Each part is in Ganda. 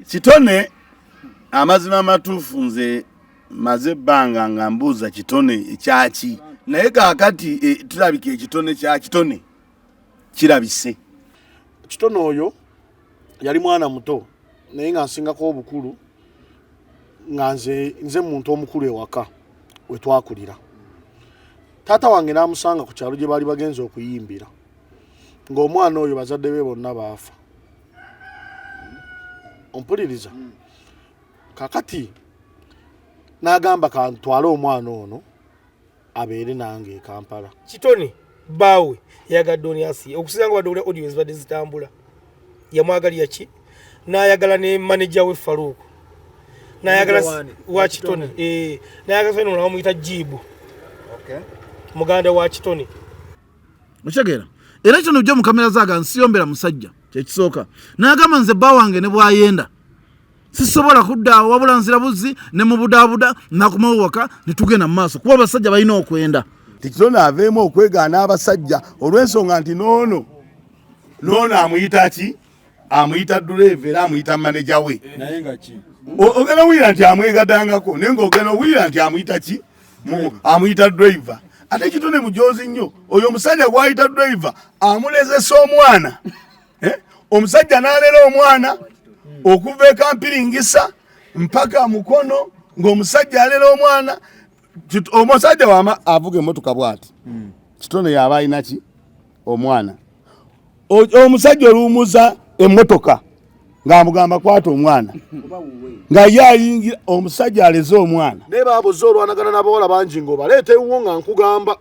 Kitone, amazima amatuufu, nze maze ebbanga nga mbuuza kitone ekyaki, naye kaakati tulabika ekitone kya Kitone kirabise. Kitone oyo yali mwana muto, naye nga nsingako obukulu, nga nze muntu omukulu ewaka we twakulira. Taata wange n'amusanga ku kyalo gye baali bagenze okuyimbira, ng'omwana oyo bazadde be bonna baafa. Ompuliriza? Kakati n'agamba, "Kantwale omwana ono abeere nange e Kampala." Kitone baawe yayagadde Oniasi okusinza nga badde olya audio ezibadde zitambula. Yamwagalira ki? N'ayagala ne manager we Faruku, n'ayagala wa Kitone, n'ayagala sone bamuyita Jibu, muganda wa Kitone. Okitegeera? Era kino ojja mu kamera zaaga nsiyombera musajja kyekisooka. N'agamba, "Nze bba wange ne bwayenda sisobola kudda awo, wabula nzira buzzi ne mubudaabuda nakomawo waka ne tugenda mu maaso, kuba abasajja balina okwenda." Tikitone aveemu okwegaana abasajja olw'ensonga nti noono amuyita ki? Amuyita driver era amuyita maneja we. Naye nga ki? Ogenda owulira nti amwegadangako, naye ng'ogenda owulira nti amuyita ki? Amuyita driver. Ate Kitone mujozi nnyo. Oyo omusajja gwayita driver amulezesa omwana. Eh? Omusajja n'alera omwana okuva e Kampiringisa mpaka Mukono, ng'omusajja alera omwana. Omusajja wama avuga emmotoka bw'ati, Kitone yaba alina ki? Omwana. Omusajja oluwumuza emmotoka ng'amugamba, "Kwata omwana," nga ye ayingira. Omusajja aleze omwana. Naye babuze olwanagana n'abawala bangi ng'obaleeta ewuwo, nga nkugamba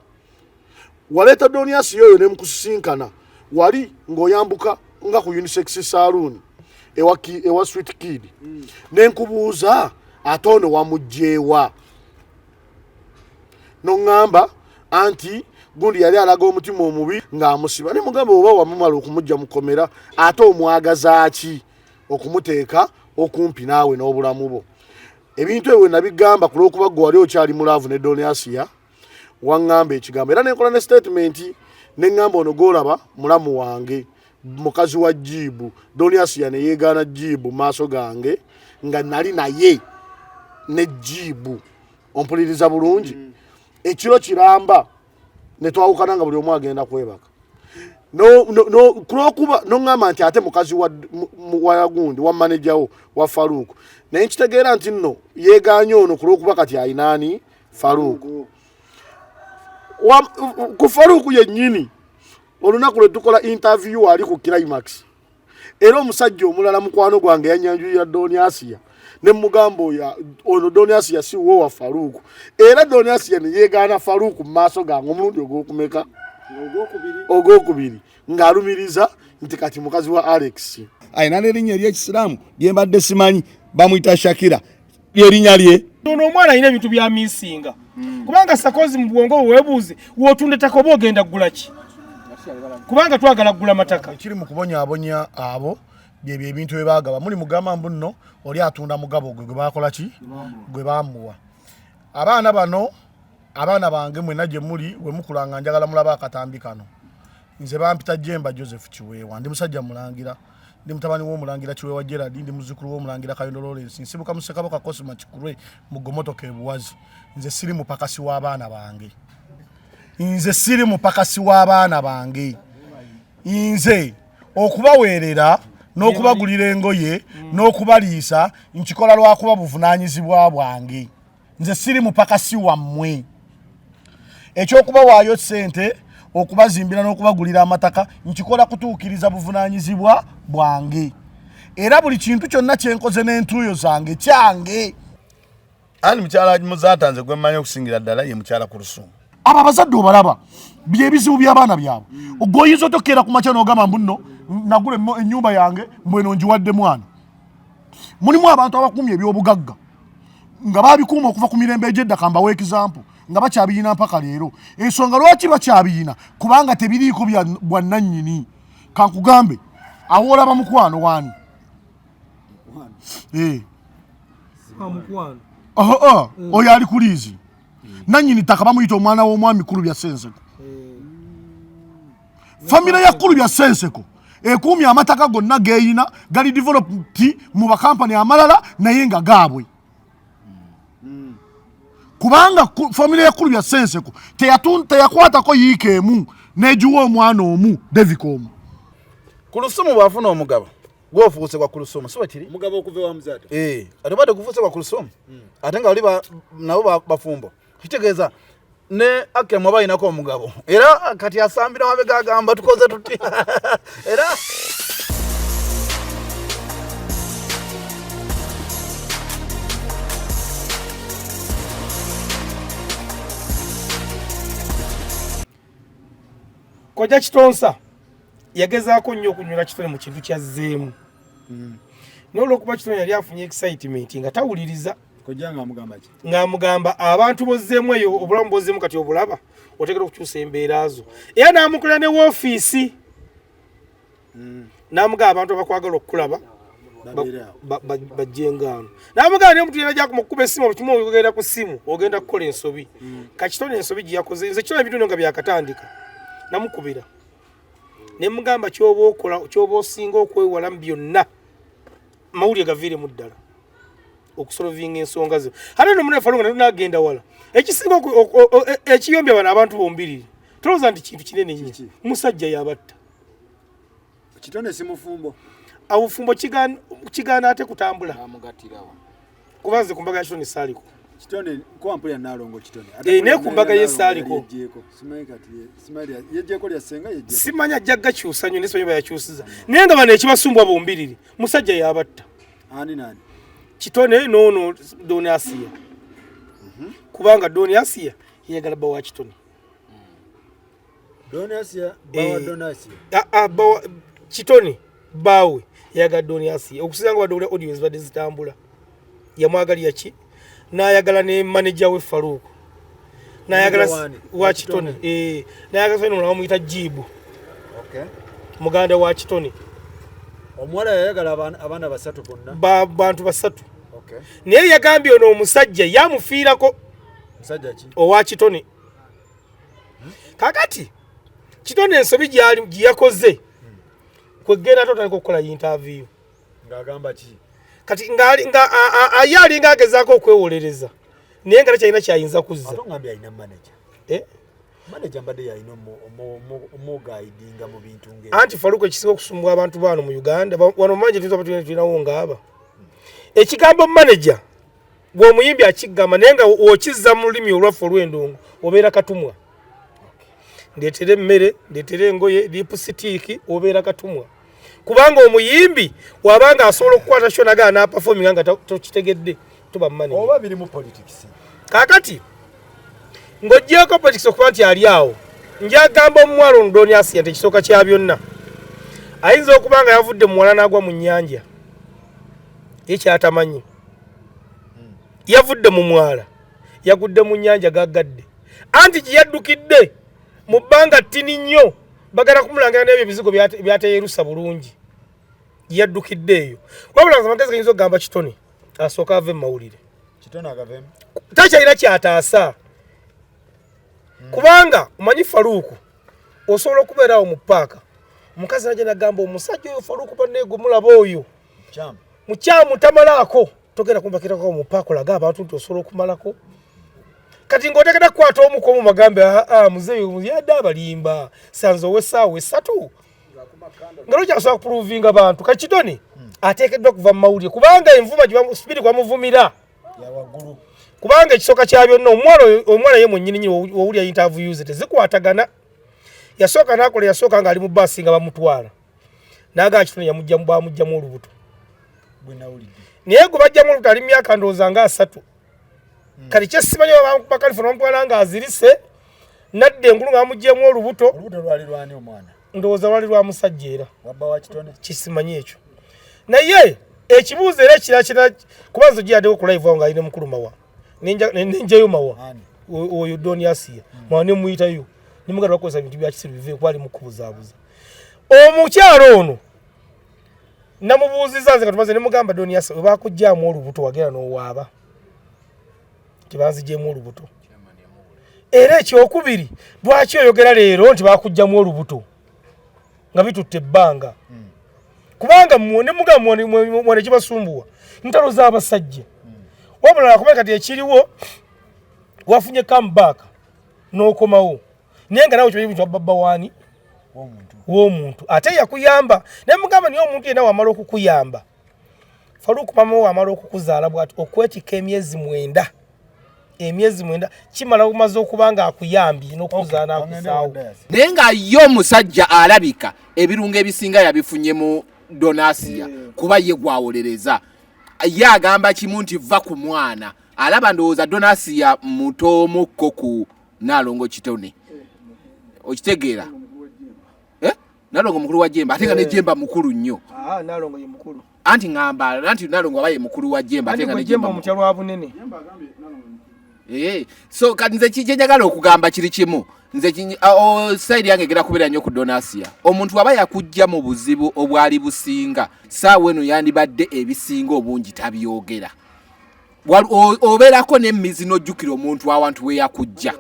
waleeta Doniasi oyo ne mukusisinkana wali ng'oyambuka nga ku Unisex Saloon ewa Sweet Kid, ne nkubuuza, "Ate ono wamugjeewa?" Noŋŋamba anti gundi yali alaga omutima omubi ng'amusiba. Ne mugamba, "Oba wamumala okumugja mukomera, ate omwagazaaki okumuteeka okumpi naawe n'obulamu bwo?" Ebintu ebyo nabigamba ku lw'okuba gwe wali okyali mu love ne Doniasia. Waŋŋamba ekigambo era nenkola ne statement, neŋŋamba, "Ono gwolaba mulamu wange, mukazi wa Jiibu." Doniasia ne yeegaana Jiibu mu maaso gange nga nali naye ne Jiibu. Ompuliriza bulungi? Ekiro kiramba ne twawukana nga buli omu agenda kwebaka. No, kulwokuba noŋŋamba nti ate mukazi wa gundi, wa manejawo wa Faruku, naye nkitegeera nti nno yeeganye ono kulwokuba kati ayinaani Faruku. Ku Faruku yennyini, olunaku lwe tukola interview ali ku Climax, era omusajja omulala mukwano gwange yanyanjulira Doni Asia, ne mugamba, "Oyo ono Doni Asia si wo wa Faruku?" Era Doni Asia ne yeegaana Faruku mu maaso gange omulundi ogwokumeka? Ogwokubiri, ng'alumiriza nti kati mukazi wa Alex. Alina n'erinnya eryekisiraamu lye mbadde simanyi, bamuyita Shakira, lyerinnya lye. Ono omwana alina ebintu bya misinga, kubanga sakozi mu bwongo bwe weebuuze, w'otunda ettaka oba ogenda kugula ki? Kubanga twagala kugula mataka. Ekiri mu kubonyaabonya abo byebyo ebintu bye baagaba. Muli mugamba mbu nno oli atunda mugabo gwe gwe bakola ki, gwe bamuwa. Abaana bano, abaana bange mwenna gye muli, we mukulanga njagala mulabe akatambi kano. Nze bampita Jemba Joseph Kiweewa, ndi musajja mulangira, ndi mutabani w'omulangira Kiweewa Gerard, ndi muzzukulu w'omulangira Kayondo Lawrence, nsibuka mu Ssekabaka Cosma Kikulwe mu Gomotoka ebuwazi. Nze siri mupakasi w'abaana bange, nze siri mupakasi w'abaana bange. Nze okubaweerera n'okubagulira engoye n'okubaliisa nkikola lwakuba buvunaanyizibwa bwange. Nze siri mupakasi wammwe. Ekyokubawaayo ssente, okubazimbira n'okubagulira amataka nkikola kutuukiriza buvunaanyizibwa bwange, era buli kintu kyonna kyenkoze n'entuuyo zange kyange. Ani mukyala Muzaata nze gwe mmanyi okusingira ddala ye mukyala ku lusumu. Abo abazadde obalaba byebizibu by'abaana byabwe. Gweoyinza otokeera ku makya n'ogamba mbu nno nagula ennyumba yange, mbweno ngiwadde mwana. Mulimu abantu abakuumye ebyobugagga nga babikuuma okuva ku mirembe egyedda. Kambawa example, nga bakyabiyina mpaka leero. Ensonga lwaki bakyabiyina, kubanga tebiriiko bwannannyini. Kankugambe, awo olaba mukwano waani? Eh. Mukwano. Oh, oyo ali ku liizi, nannyini ttaka bamuyita omwana w'omwami Kulu bya Senseko. Famire ya Kulu bya Senseko Ekuumye amataka gonna geyina gali developed mu bakampani amalala naye nga gaabwe. Kubanga famire ya Kulubya Senseko teyakwatako yiika emu n'egiwa omwana omu Devicom. Kulusumu bw'afuna omugabo gwofuuse gwa Kulusumu, si bwe kiri? Omugabo okuva ewa Muzaata. Ate obadde gufuuse gwa Kulusumu, ate nga bali nabo bafumbo, kitegeeza ne Akram aba alinako omugabo, era kati asambira mabega agamba tukoze tuti era Kojja Kitonsa yagezaako nnyo okunyula Kitone mu kintu kyazzeemu. Naye olw'okuba Kitone yali afunye excitement nga tawuliriza. Kojja ng'amugamba ki? Ng'amugamba abantu bozzeemu eyo, obulamu bozzeemu kati obulaba, oteekera okukyusa embeera zo. Era n'amukolera ne woofiisi. N'amugamba abantu abakwagala okukulaba bajje ngaano. N'amugamba naye omuntu yenna gy'akoma okukuba essimu, buli kimu ogenda ku ssimu, ogenda kukola ensobi. Ka Kitone ensobi gye yakoze, nze Kitone ebintu bino nga byakatandika, namukubira. Ne mugamba ky'oba okola, ky'oba osinga okwewala mu byonna, mawulire gaviiremu ddala okusolovinga ensonga zo. Ate no munaye Faluka natunagenda wala. Ekisinga ekiyombya bano abantu bombiriri, tolowooza nti kintu kinene nnyo. Kiki? Musajja yabatta. Kitone si mufumbo. Obufumbo kigaana ate kutambula. Bamugattirawo. Kuba nze ku mbaga ya Kitone saaliko. Kitone kuba mpulira Nnaalongo Kitone. Naye ku mbaga ye saaliko. Yeggyeko. Simanyi kati ye, simanyi lya, yeggyeko lya ssenga yeggyeko. Simanyi ajja gakyusa nnyo, naye simanyi bayakyusiza. Naye nga bano ekibasumbwa bombiriri, musajja yabatta. Ani nani? Kitone n'ono Don Asiya. Kubanga Don Asiya yayagala bba wa Kitone. Don Asiya, bba wa Don Asiya. Bba wa Kitone bbaawe yayagala Don Asiya. Okusinziira nga badde owulira audio zibadde zitambula. Yamwagalira ki? N'ayagala ne manager we Farouk. N'ayagala Manager wani? wa Kitone. N'ayagala Kitone omulala bamuyita Jibu. Muganda wa Kitone. Omuwala yayagala abaana basatu bonna. Bantu basatu. Naye yagambye ono omusajja yamufiirako. Musajja ki? Owa Kitone. Kakati Kitone ensobi gye yakoze kwegenda ate otandika okukola interview. Ng'agamba ki? Kati ye alinga agezaako okwewolereza naye nga takyalina kyayinza kuzza. Ate ongambye alina manager. Manager mbadde yalina omuguidinga mu bintu ng'ebyo. Anti Faruku ekisinga okusumbwa abantu baano mu Uganda, wano manager tuyinza okuba tulinawo ng'aba. Ekigambo manager bw'omuyimbi akigamba naye nga okizza mu lulimi olwaffe olw'endongo obeera katumwa. Ndeetere emmere, ndeetere engoye, lipusitiiki, obeera katumwa. Kubanga omuyimbi wabanga asobola okukwata show naga n'aperforminga nga tokitegedde, tuba manager. Oba biri mu politics. Kaakati ng'oggyeeko politics okuba nti ali awo, njagamba omuwala ono Don Asiya nti ekisooka kya byonna ayinza okuba nga yavudde muwala n'agwa mu nnyanja ye ky'atamanyi. Yavudde mu mwala, yagudde mu nnyanja gaggadde. Anti gye yaddukidde mu bbanga ttini nnyo, bagala kumulangira n'ebyo ebizigo byateyerusa bulungi. Yaddukidde eyo. Wabula nze amagezi gayinza okugamba Kitone asooke ave mu mawulire. Kitone agaveemu? Takyalina ky'ataasa. Kubanga omanyi Faruku osobola okubeera awo mu ppaaka, omukazi n'ajja n'agamba omusajja oyo Faruku banne gwe mulaba oyo Mukyamu. Mukyamu tamalaako. Togenda kumpakirako mu ppaaka olage abantu nti osobola okumalako. Kati ng'otegeda kukwata omu ku omu bagambe, muzeeyi yadde abalimba, sanze ow'essaawa esatu. Nga lwekyasobola kuprovinga bantu. Kati Kitone ateekeddwa kuva mu mawulire kubanga envuma gye speed gwamuvumira. Ya waggulu. Kubanga ekisooka kya byonna omuwala oyo, omuwala ye mwennyini nnyini wowulira interview ze tezikwatagana. Yasooka n'akola, yasooka ng'ali mu bbaasi nga bamutwala. N'agamba Kitone bamuggyamu olubuto. Bwe nawulidde. Naye gwe baggyamu olubuto ali mu myaka ndowooza nga 3. Kati kye simanyi oba bamukuba California bamutwala ng'azirise, n'adda engulu nga bamuggyemu olubuto. Olubuto lwali lwani omwana? Ndowooza lwali lwa musajja era. Wabba wa Kitone? Kisimanyi ekyo. Naye ekibuuzo era ekirala kirala, kuba nze ogiyaddeko ku live awo ng'alina mukulu Mawa. Nenjayo Mawa. Ani? Oyo Don Asiya. Mawa ne muyitayo. Ne muganda bakozesa bintu bya kisiru bive kuba ali mu kubuzaabuza. Omukyalo ono namubuuzizza nze nga tumaze ne mugamba Don Asiya, bwe bakuggyaamu olubuto wagenda n'owaaba. Tebanzigyemu olubuto. Era ekyokubiri, lwaki oyogera leero nti bakuggyamu olubuto? Nga bitutte ebbanga. Kubanga ne mugamba mwe kibasumbuwa ntalo z'abasajja. Wabula nakuba kati ekiriwo wafunye comeback n'okomawo, naye nga nawe kimanyi nti wabba waani w'omuntu ate yakuyamba. Naye mugamba niye omuntu yenna wamala okukuyamba, Faruku mama we wamala okukuzaala bwati okwetikka emyezi 9, emyezi 9 kimala omaze okuba nga akuyambye n'okukuzaala n'akusaawo. Naye nga ye omusajja alabika ebirungo ebisinga yabifunye mu Donasia, kuba ye gwawolereza. Ye agamba kimu nti va ku mwana. Alaba ndowooza Donasia mutoomukko ku Nalongo Kitone, okitegeera? Nalongo mukulu wa Jemba, ate nga ne Jemba mukulu nnyo. Nalongo ye mukulu. Anti ŋŋamba anti Nalongo aba ye mukulu wa Jemba, ate nga ne Jemba omutya lwa bunene. So kati nze kye njagala okugamba kiri kimu, nze side yange egenda kubeera nnyo ku Donasia. Omuntu aba yakujja mu buzibu obwali businga, saawa eno yandibadde ebisinga obungi tabyogera. Obeerako n'emmizi n'ojjukira omuntu awantu we yakujja.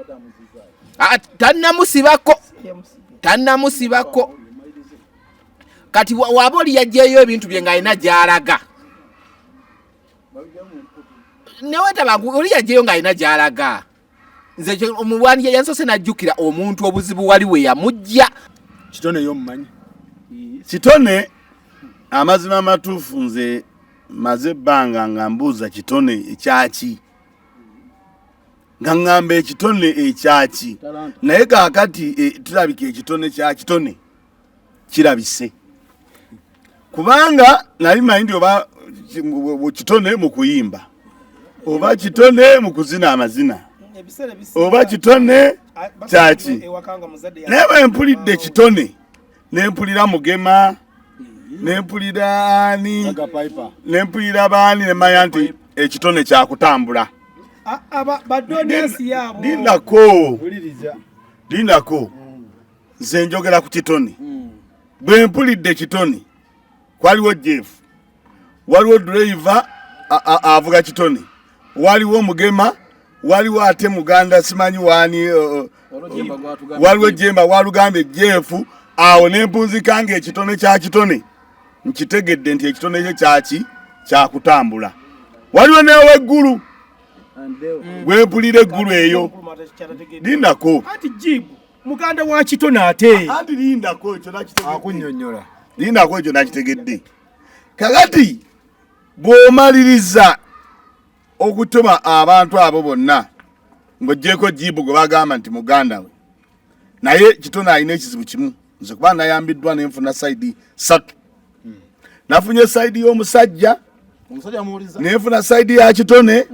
Tannamusibako. Kati waba oli yaggyeyo ebintu bye ng'alina gy'alaga, newetaba oli yaggyeyo ng'alina gy'alaga. Nze omulwanyi yansoose n'ajjukira omuntu obuzibu wali we yamujja. Kitone y'omumanyi. Kitone amazima amatuufu nze maze ebbanga nga mbuuza kitone ekyaki, nga ŋŋamba ekitone ekyaki, naye kaakati tulabika ekitone kya Kitone kirabise, kubanga nali manyi nti oba kitone mu kuyimba, oba kitone mu kuzina amazina, oba kitone kyaki. Naye bwe mpulidde kitone ne mpulira Mugema, ne mpulira ani, ne mpulira baani, ne mmanya nti ekitone kyakutambula. Lindako, lindako, nze njogera ku kitone. Bwe mpulidde kitone, kwaliwo Jeff, waliwo driver avuga kitone, waliwo Mugema, waliwo ate muganda simanyi waani, waliwo Jemba walugambye Jeff. Awo ne mpunzika nga ekitone kya Kitone nkitegedde nti ekitone kye kyaki kyakutambula. Waliwo neweggulu gwempulira eggulu eyo, lindako. Anti jibu muganda wa Kitone ate. Anti lindako, ekyo nakitegedde. Akunnyonnyola. Lindako, ekyo nakitegedde. Kakati bw'omaliriza okutuma abantu abo bonna ng'oggyeko jibu gwe bagamba nti muganda we, naye Kitone alina ekizibu kimu. Nze kuba nayambiddwa nenfuna side 3. Nafunye side y'omusajja, nenfuna side ya Kitone,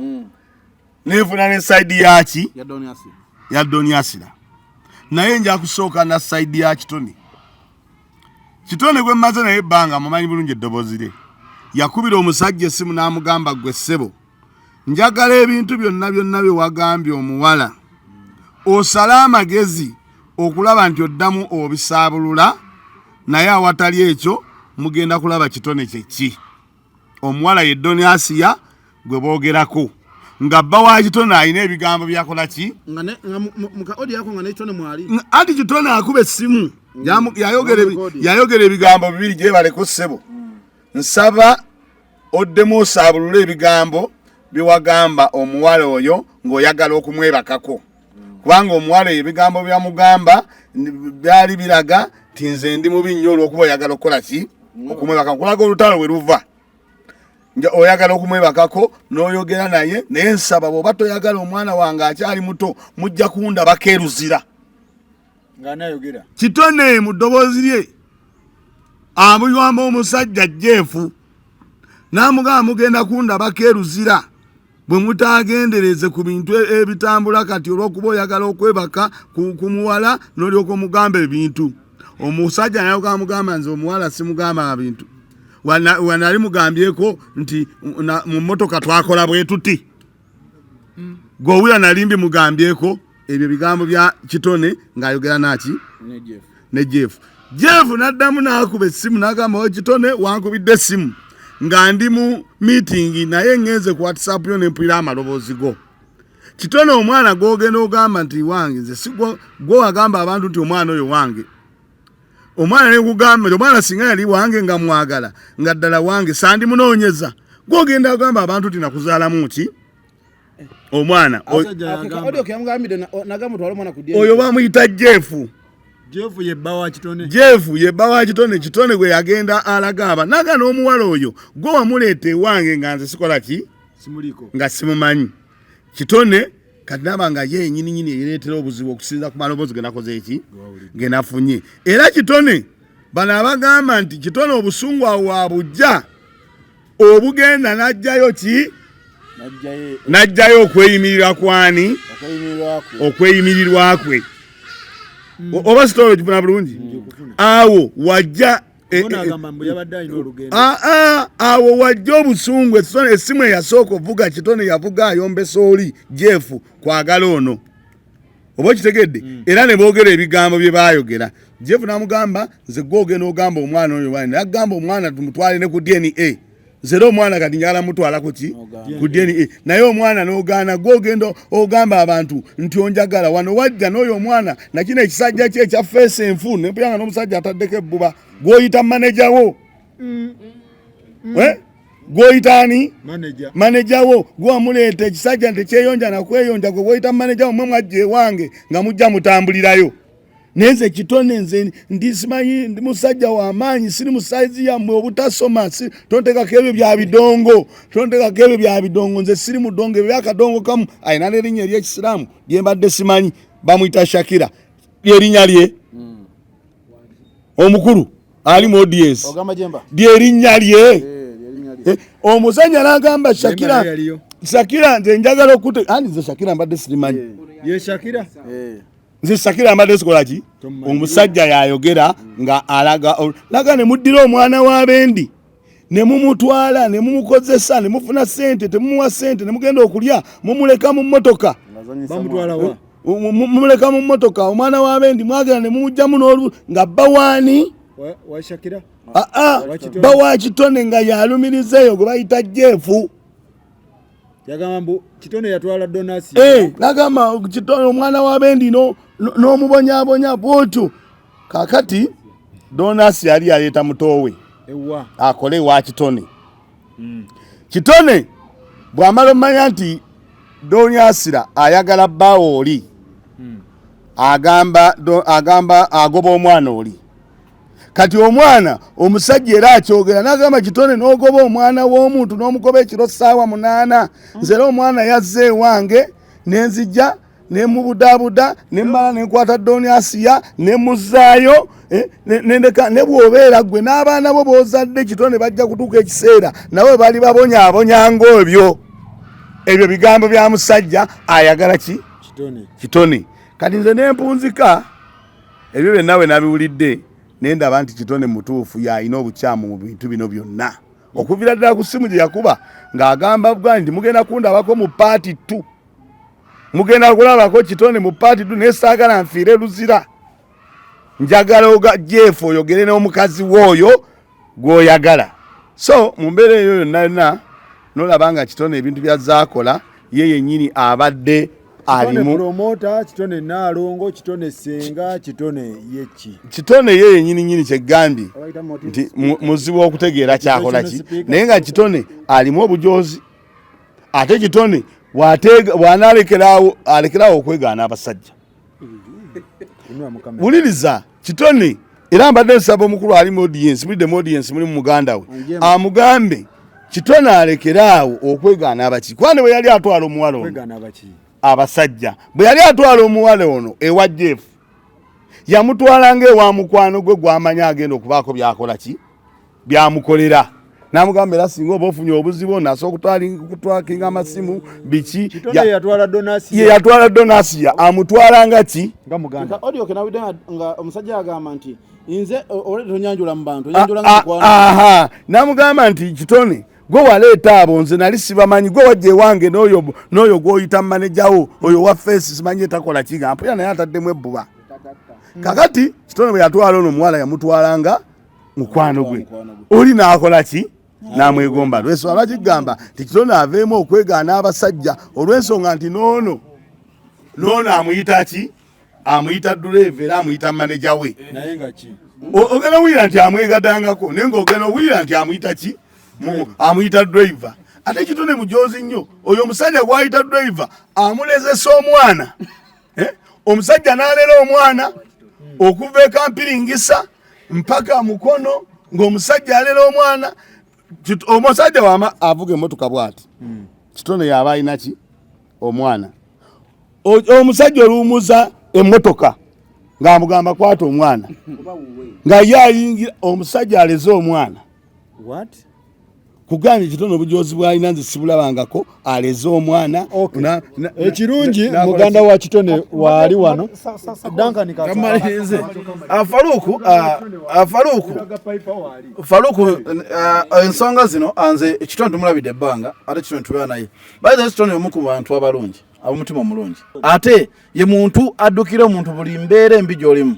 nenfuna ne side yaki ya Doniasira. Naye nja kusooka na side ya Kitone. Kitone gwe mmaze naye ebbanga mumanyi bulungi eddoboozi lye. Yakubira omusajja essimu n'amugamba, gwe ssebo, njagala ebintu byonna byonna bye wagambye omuwala osale amagezi okulaba nti oddamu obisaabulula, naye awatali ekyo mugenda kulaba Kitone kyeki. Omuwala ye Doniasiya gwe boogerako nga bba wa Kitone alina ebigambo byakola ki, anti Kitone akuba essimu yayogera ebigambo bibiri gyebaleko ssebo, nsaba oddemu osaabulule ebigambo byewagamba omuwala oyo ng'oyagala okumwebakako, kubanga omuwala oyo ebigambo byamugamba byali biraga nti nze ndi mubi nnyo olw'okuba oyagala okukola ki, okumwebakako, kulaga olutalo we luva. Oyagala okumwebakako n'oyogera naye, naye nsaba bw'oba toyagala omwana wange akyali muto mujja kundabako eruzira. Kitone mu ddoboozi lye amuyamba omusajja Jeff n'amugamba mugenda kundabako eruzira bwe mutaagendereze ku bintu ebitambula kati olw'okuba oyagala okwebaka ku muwala n'olyoka omugamba ebintu. Omusajja naye amugamba nze omuwala simugamba bintu, wanali mugambyeko nti mu mmotoka twakola bwe tuti, gw'owulira nali mbimugambyeko. Ebyo bigambo bya Kitone ng'ayogera naki ne Jeff. Jeff n'addamu n'akuba essimu n'agamba, o Kitone wankubidde essimu nga ndi mu meeting, naye ngenze ku WhatsApp yo ne mpulira amaloboozi go. Kitone omwana gw'ogenda ogamba nti wange, nze si gwo wagamba abantu nti omwana oyo wange. Omwana nekugamba nti omwana singa yali wange nga mwagala nga ddala wange sandimunoonyeza. Gwogenda agamba abantu ti nakuzaalamu ki omwana oyo bamuyita Jeff. Jeff ye bba wa Kitone. Jeff ye bba wa Kitone. Kitone gwe yagenda alaga aba naga n'omuwala oyo gwe wamuleeta ewange nga nze sikola ki simuliko nga simumanyi. Kitone kati naba nga ye nyini nyini eyereetera obuzibu okusinza ku maloboozi ge nakoze eki ge nafunye. Era Kitone bano abagamba nti Kitone obusungu awo wabujja obugenda n'ajjayo ki n'ajjayo okweyimirira kwani okweyimirirwa kwe oba sitolo okifuna bulungi awo wajja awo wajja obusungu. Essimu eyasooka ovuga Kitone yavuga ayombesa oli Jeff kwagala ono oba okitegedde era ne boogera ebigambo bye baayogera. Jeff n'amugamba nze gwe ogenda ogamba omwana oyo nagamba omwana tumutwale ne ku DNA nze era omwana kati njagala mutwala ku ki ku DNA naye omwana n'ogaana gwe ogenda ogamba abantu nti onjagala wano wajja n'oyo omwana nakino ekisajja kye ekya feesi enfu nempuyanga n'omusajja ataddeko ebbuba gw'oyita maneja wo gw'oyita ani maneja wo gwewamuleeta ekisajja nti kyeyonja nakweyonja gwe gw'oyita maneja wo mwe mwajja ewange nga mujja mutambulirayo. Naye nze Kitone nze ndi simanyi ndi musajja w'amaanyi siri mu sayizi yammwe obutasoma tontekako ebyo bya bidongo tontekako ebyo bya bidongo nze siri mudongo ebyo byakadongo kamu alina n'erinnya ery'ekisiraamu lye mbadde simanyi bamuyita Shakira lyerinnya lye omukulu ali mu audience lyerinnya lye omusajja n'agamba Shakira Shakira nze njagala okute ani nze Shakira mbadde sirimanyi ye Shakira nze Shakira mbadde sikola ki omusajja yayogera nga alaga laga ne muddira omwana w'abendi ne mumutwala ne mumukozesa ne mufuna ssente temumuwa ssente ne mugenda okulya mumuleka mu mmotoka mumuleka mu mmotoka omwana w'abendi mwagenda ne mumugjamu n'olu nga bba waani bba wa Kitone nga yalumiriza eyo gwe bayita Jeff. Yagamba mbu Kitone yatwala Donasi. Nagamba Kitone omwana w'abendi n'omubonyabonya bw'otyo. Kaakati Donasi yali yaleeta mutoowe akole wa Kitone. Kitone bw'amala omanya nti Doniasira ayagala bbaawo oli agamba agoba omwana oli. Kati omwana omusajja era akyogera n'agamba Kitone n'ogoba omwana w'omuntu n'omugoba ekiro ssaawa 8 nze era omwana yazze ewange ne nzija ne mubudaabuda ne mmala ne nkwata Doniasiya ne muzzaayo ne ne bw'obeera ggwe n'abaana bo b'ozadde Kitone bajja kutuuka ekiseera nabo bali babonyaabonya ng'ebyo. Ebyo bigambo bya musajja ayagala ki Kitone. Kati nze ne mpunzika ebyo byonna bwe nabiwulidde ne ndaba nti Kitone mutuufu y'alina obukyamu mu bintu bino byonna okuviira ddala ku ssimu gye yakuba ng'agamba bwa nti mugenda kundabako mu paati 2 mugenda kulabako Kitone mu paati 2 naye saagala nfiire luzira njagala oga Jeff oyogere n'omukazi w'oyo gw'oyagala. So mu mbeera eyo yonna yonna nolaba nga Kitone ebintu byazaakola ye yennyini abadde alimu promota Kitone Naalongo Kitone Senga Kitone yeki Kitone ye yennyini nyini kyegambye nti muzibu okutegeera kyakola ki naye nga Kitone alimu obujozi ate Kitone bw'anaalekerawo alekerawo okwegaana abasajja. Wuliriza Kitone era mbadde nsaba omukulu ali mu audience mulidde mu audience mulimu muganda we amugambe Kitone alekeraawo okwegaana abaki kuba ne bwe yali atwala omuwala ono abasajja bwe yali atwala omuwala ono ewa Jeff yamutwala ng'ewa mukwano gwe gw'amanyi agenda okubaako byakola ki byamukolera n'amugamba era singa oba ofunye obuzibu ono asobola okutwakinga amasimu biki ye yatwala Donasiya amutwala nga ki audio kenawidde nga omusajja agamba nti nze olwedde tonyanjula mu bantu onyanjula nga mukwano. N'amugamba nti Kitone gwe waleeta abo nze nali sibamanyi gwe wajja ewange n'oyo gw'oyita manejawo oyo wa feesi simanyi etakola ki nga mpuya naye ataddemu ebbuba. Kakati Kitone bwe yatwala ono omuwala yamutwala nga mukwano gwe oli n'akola ki n'amwegomba. Lwensonga lwaki kugamba nti Kitone aveemu okwegaana abasajja olw'ensonga nti n'ono amuyita ki amuyita duleeva era amuyita maneja we naye nga ki Ogenda owulira nti amwegadangako, naye ng'ogenda owulira nti amuyita ki? Amuyita driver. Ate Kitone mujozi nnyo. Oyo omusajja gw'ayita driver amulezesa omwana. Omusajja n'alera omwana okuva e Kampiringisa mpaka Mukono, ng'omusajja alera omwana. Omusajja wama avuga emmotoka bw'ati, Kitone yaba alina ki? Omwana. Omusajja oluwumuza emmotoka ng'amugamba kwata omwana, nga ye ayingira, omusajja aleze omwana. What? Kugambye Kitone obujozi bwalina nze sibulabangako, aleze omwana. Ekirungi muganda wa Kitone waali wano. Duncan. Kamalirize. Faruku, Faruku, Faruku, ensonga zino nze Kitone tumulabidde ebbanga, ate Kitone tubeera naye. By the way, Kitone omu ku bantu abalungi, ab'omutima omulungi, ate ye muntu addukira omuntu buli mbeera embi gy'olimu.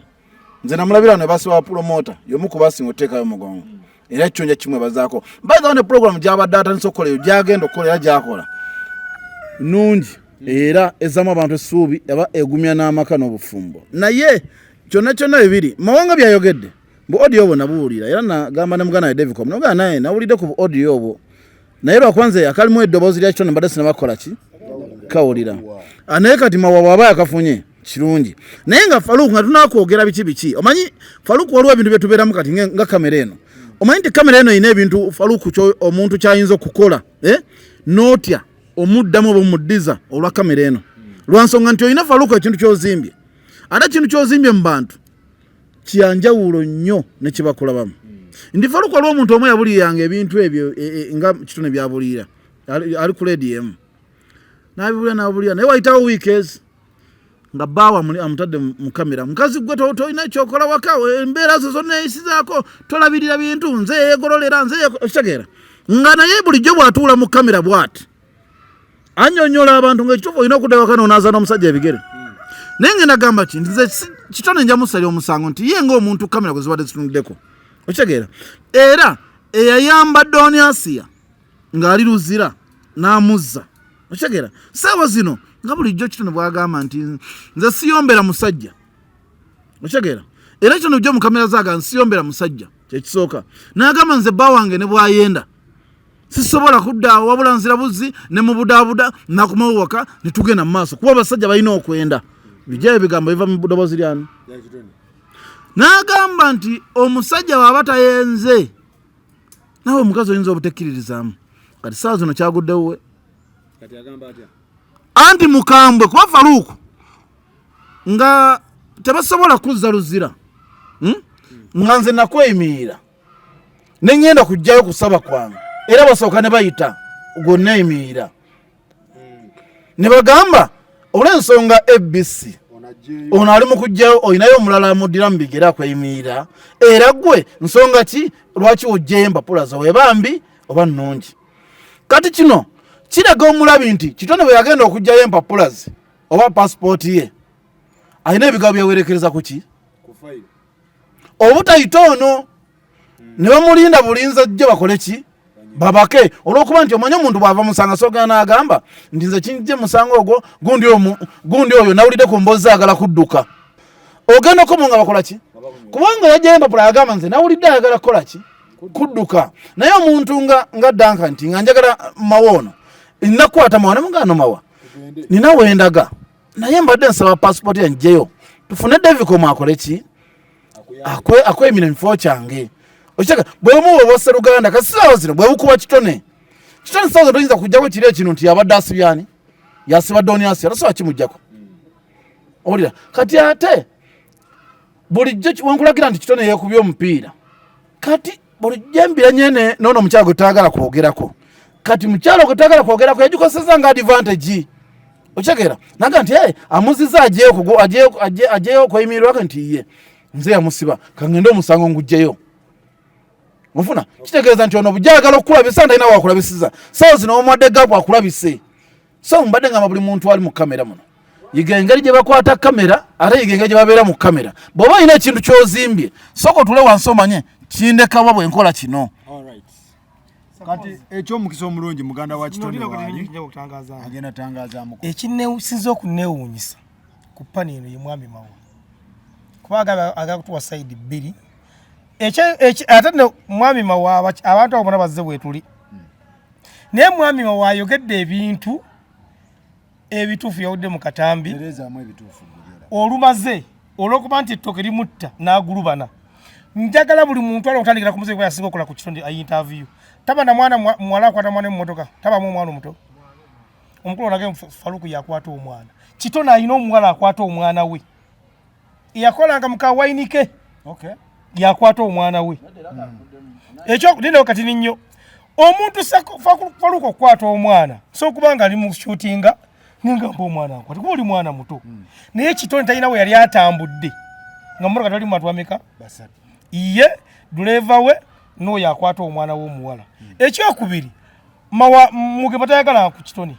Nze namulabira ne basiba promota, y'omu ku basinga oteekayo omugongo, era ekyo nja kimwebazaako. By the way, ne program gy'abadde atandise okukola, eyo gy'agenda okukola era gy'akola nungi, era ezzamu abantu essuubi, aba egumya n'amaka n'obufumbo. Naye kyonna kyonna bibiri Mawanga byayogedde bu audio obwo nabuwulira, era nagamba ne muganda we Davicom, nogamba naye nawulidde ku bu audio obwo, naye lwakuba nze akalimu eddoboozi lya Kitone mbadde sinabakola ki kawulira. Naye kati Mawa bw'aba yakafunye kirungi, naye nga Faluku nga tunakwogera biki biki, omanyi Faluku waliwo ebintu byetubeeramu kati nga kamera eno, omanyi nti kamera eno erina ebintu Faluku omuntu kyayinza okukola, eh? N'otya omuddamu oba omuddiza olwa kamera eno, lwansonga nti olina Faluku ekintu kyozimbye, ate ekintu kyozimbye mu bantu kyanjawulo nnyo nekibakulabamu. Ndi Faluku waliwo omuntu omu yabuliranga ebintu ebyo nga Kitone byabulira, ali ku leediyo emu n'abibulira n'abulira, naye wayitawo wiiki nga bbaawe amutadde mu kamera: "Mukazi gwe tolina kyokola waka, embeera zo zonna eyisizaako, tolabirira bintu, nze yeegololera, nze okitegeera." Nga naye bulijjo bw'atuula mu kamera bw'ati annyonnyola abantu ng'ekituufu olina okudda waka n'onaaza n'omusajja ebigere. Naye ngenda gamba ki, nze Kitone nja musalira omusango nti ye ng'omuntu kamera gwe zibadde zitunuddeko, okitegeera, era eyayamba Doni Asiya ng'ali Luzira n'amuzza, okitegeera. Saawa zino nga bulijjo Kitone bw'agamba nti nze siyombera musajja, okitegeera, era Kitone bujja mu kamera zaaga nsiyombera musajja, kyekisooka. N'agamba nze bba wange ne bw'ayenda sisobola kudda awo, wabula nzira buzzi ne mubudaabuda nakomawo waka ne tugenda mu maaso, kuba abasajja balina okwenda. Bijjayo ebigambo biva mu ddoboozi lyani. N'agamba nti omusajja bw'aba tayenze naawe omukazi oyinza obutekkiririzaamu. Kati saawa zino kyaguddewo anti mukambwe, kuba Faluuku nga tebasobola kuzza Luzira, Nga nze nakweyimirira ne ŋŋenda kujjayo kusaba kwange, era basooka ne bayita gwe neeyimirira ne bagamba olw'ensonga ABC ono ali mu kujjayo, olinayo omulala amuddira mu bigere akweyimirira, era gwe nsonga ki lwaki ojjayo empapula zo, weba mbi oba nnungi? Kati kino kiraga omulabi nti Kitone bwe yagenda okugjayo empapula ze oba pasipooti ye, alina ebigambo byawerekereza ku ki obutayita ono ne bamulinda bulinza jjo bakole ki, babake, olwokuba nti omanyi omuntu bw'ava musanga sogera n'agamba nti nze kinjje musango ogwo gundi omu gundi oyo nawulidde ku mboozi agala kudduka, ogenda okomo nga bakola ki, kubanga yajjayo empapula agamba nze nawulidde ayagala kukola ki, kudduka. Naye omuntu nga Danka nti nga njagala Mawa ono nakwata Mawa nemugano Mawa nina wendaga, naye mbadde nsaba passport yanjjeyo tufune Davicom akole ki, akwemira emifo kyange. Okitega bwemuwa obwaseruganda kasisaawa zino bwebukuba Kitone. Kitone saawa zino toyinza kujjako kiri ekino nti yabadde asibyani, yasiba Doni Asiya, tosobola kimugjako. Owulira kati ate bulijjo wenkulagira nti Kitone yeekubye omupiira. Kati bulijjo embira nyene noono omukyala gwe tutayagala kwogerako, kati mukyala gwe tutayagala kwogerako yagikozeseza nga advantage, okitegeera, naga nti hey, amuziza ajeyo okweyimirirwako nti ye nze yamusiba, kangende omusango ngugjeyo. Nfuna kitegeeza nti ono bujja ayagala okukulabisa nti alina wakulabisiza. Sawa zino omuwadde gapu akulabise. So mbadde ngamba buli muntu ali mu kamera muno, yiga engeri gye bakwata kamera, ate yiga engeri gye babeera mu kamera. Bw'oba olina ekintu ky'ozimbye, sooka otule wansi omanye kindekawa bwe nkola kino. Kati ekyomukisa omulungi muganda wa Kitone waali agenda tangazaamuko. Ekinsinza okunneewuunyisa ku pani eno ye mwami Mawa, kuba agaba agakutuwa side bbiri. Ate nno mwami Mawa, abantu abo bona bazze bwetuli, naye mwami Mawa ayogedde ebintu ebituufu, yawudde mu katambi Terezaamu ebituufu Gugera. Olumaze olw'okuba nti ettooke limutta n'agulubana. Njagala buli muntu ali okutandikira ku muzeeyi kuba yasinga okukola ku kitonde interview. Taba na mwana muwala akwata mwana mu mmotoka, tabamu omwana omuto. Omukulu onage Faruku yakwata omwana. Kitone alina omuwala akwata omwana we. Yakolanga mu kawayini ke. Yakwata omwana we. Ekyo lindawo kati nnyo. Omuntu Faruku okukwata omwana, so okuba nga ali mu shootinga, nengamba omwana nkwate kuba oli mwana muto. Naye Kitone talina we yali atambudde nga mmotoka tali mu bantu bameka? Basatu. Ye duleeva we n'oyo akwata omwana w'omuwala. Ekyokubiri, Mawa Mugema tayagala ku Kitone.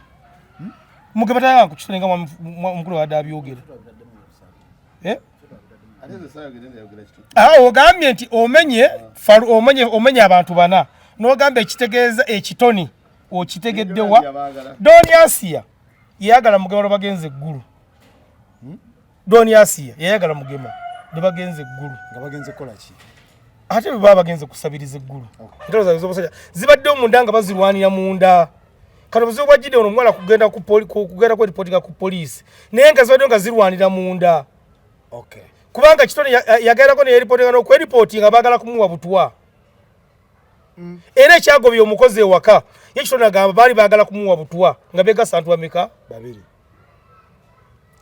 Mugema tayagala ku Kitone nga omukulu abadde abyogera. Ogambye nti omenye Faru, omenye abantu bana n'ogamba ekitegeeza ekitoni okitegedde wa? Doni Asia yayagala Mugema lwe bagenze eggulu. Doni Asia yayagala Mugema lwe bagenze eggulu. Nga bagenze kukola ki? Ate bwe baba bagenze kusabiriza eggulu. Entalo zaabwe ez'obusajja zibaddewo munda nga bazirwanira munda. Kati obuzibu bwa Gideon omuwala kugenda ku kugenda kweripotinga ku poliisi, naye nga zibaddewo nga zirwanira munda. Kubanga Kitone yagendako ne yeripotinga n'okweripotinga baagala kumuwa butwa. Era ekyagobye omukozi ewaka, ye Kitone agamba baali baagala kumuwa butwa nga beegasa abantu bameka? Babiri.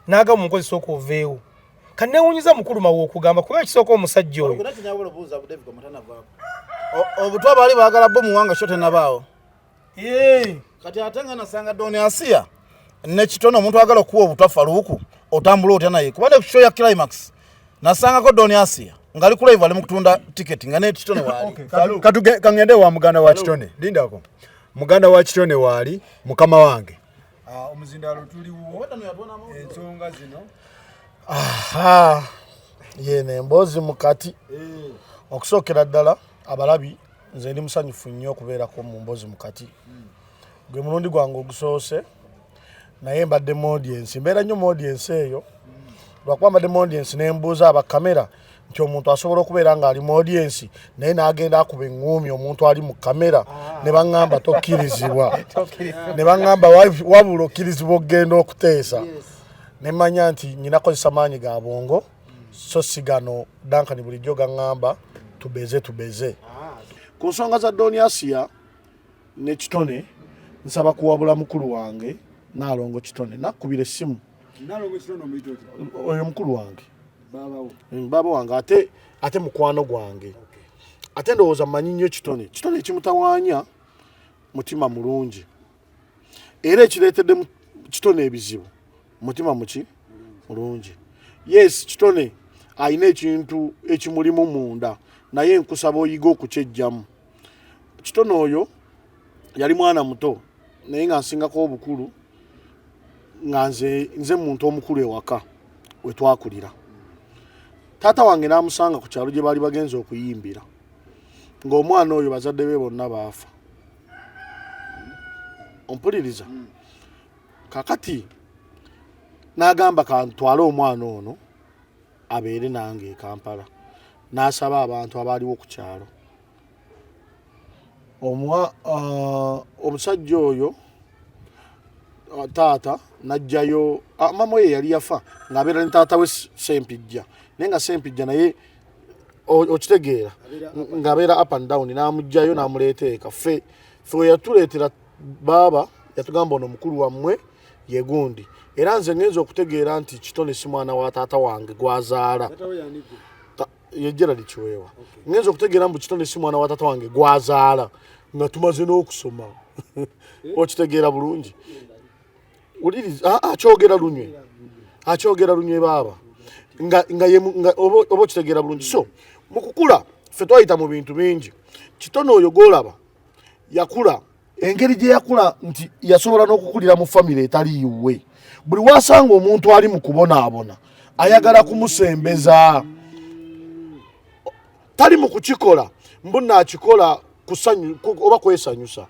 N'agamba omukozi sooka oveewo. Kanneewuunyiza mukulu Mawa okugamba kuba ekisooka omusajja oyo. Obutwa baali baagala bo muwanga kyo tennabaawo. Kati ate nga nasanga Doni Asia ne Kitone, omuntu agala okuwa obutwa Faruku otambula otya naye? Kuba ne show ya Climax nasangako Doni Asia ngali ku live ali mu kutunda ticket nga ne Kitone waali. Kangende wa muganda wa Kitone, lindako. Muganda wa Kitone waali mukama wange. Omuzindalo tuliwo ensonga zino. Aha. Yene emboozi mukati. Okusookera ddala abalabi, nze ndi musanyufu nnyo okubeerako mu mboozi mukati. Gwe mulundi gwange ogusoose, naye mbadde mu audience, mbeera nnyo mu audience eyo. Lwakuba mbadde mu audience ne mbuuza abakamera nti omuntu asobola okubeera ng'ali mu audience naye n'agenda akuba eŋŋuumi omuntu ali mu kamera, ne baŋŋamba tokkirizibwa, ne baŋŋamba wabula okkirizibwa okugenda okuteesa. Ne mmanya nti nnina kukozesa maanyi ga bwongo, so si gano Duncan bulijjo gaŋŋamba tubeze tubeze. Ku nsonga za Doni Asia ne Kitone, nsaba kuwabula mukulu wange Naalongo Kitone, nakkubira essimu. Naalongo Kitone omuyita otya? Oyo mukulu wange. Baabawo. Baaba wange ate mukwano gwange. Ate ndowooza mmanyi nnyo Kitone. Kitone ekimutawaanya mutima mulungi. Era ekireetedde Kitone ebizibu mutima muki mulungi. Yes, Kitone alina ekintu ekimulimu munda, naye nkusaba oyige okukyejjamu. Kitone oyo yali mwana muto naye nga nsingako obukulu, nga nze muntu omukulu ewaka we twakulira. Taata wange n'amusanga ku kyalo gye baali bagenze okuyimbira, ng'omwana oyo bazadde be bonna baafa. Ompuliriza? Kakati n'agamba kantwale omwana ono abeere nange e Kampala. N'asaba abantu abaaliwo ku kyalo. Omusajja oyo taata n'ajjayo, mama oyo yali yafa ng'abeera ne taata we Sempijja, naye nga Sempijja naye okitegeera ng'abeera up and down, n'amuggyayo n'amuleeta eka. Ffe we yatuleetera baaba yatugamba ono mukulu wammwe ye gundi, era nze ngenza okutegeera nti Kitone si mwana wa taata wange gwazaala. Ye Gerald Kiweewa. Ngenza okutegeera mbu Kitone si mwana wa taata wange gwazaala nga tumaze n'okusoma. Okitegeera bulungi. Wuliriza, akyogera lunywe. Akyogera lunywe baaba. Nga ye nga oba okitegeera bulungi. So, mu kukula ffe twayita mu bintu bingi. Kitone oyo gw'olaba yakula engeri gye yakula nti yasobola n'okukulira mu famire etali yiwe. Buli wasanga omuntu ali mu kubonaabona ayagala kumusembeza, tali mu kukikola mbu naakikola oba kwesanyusa.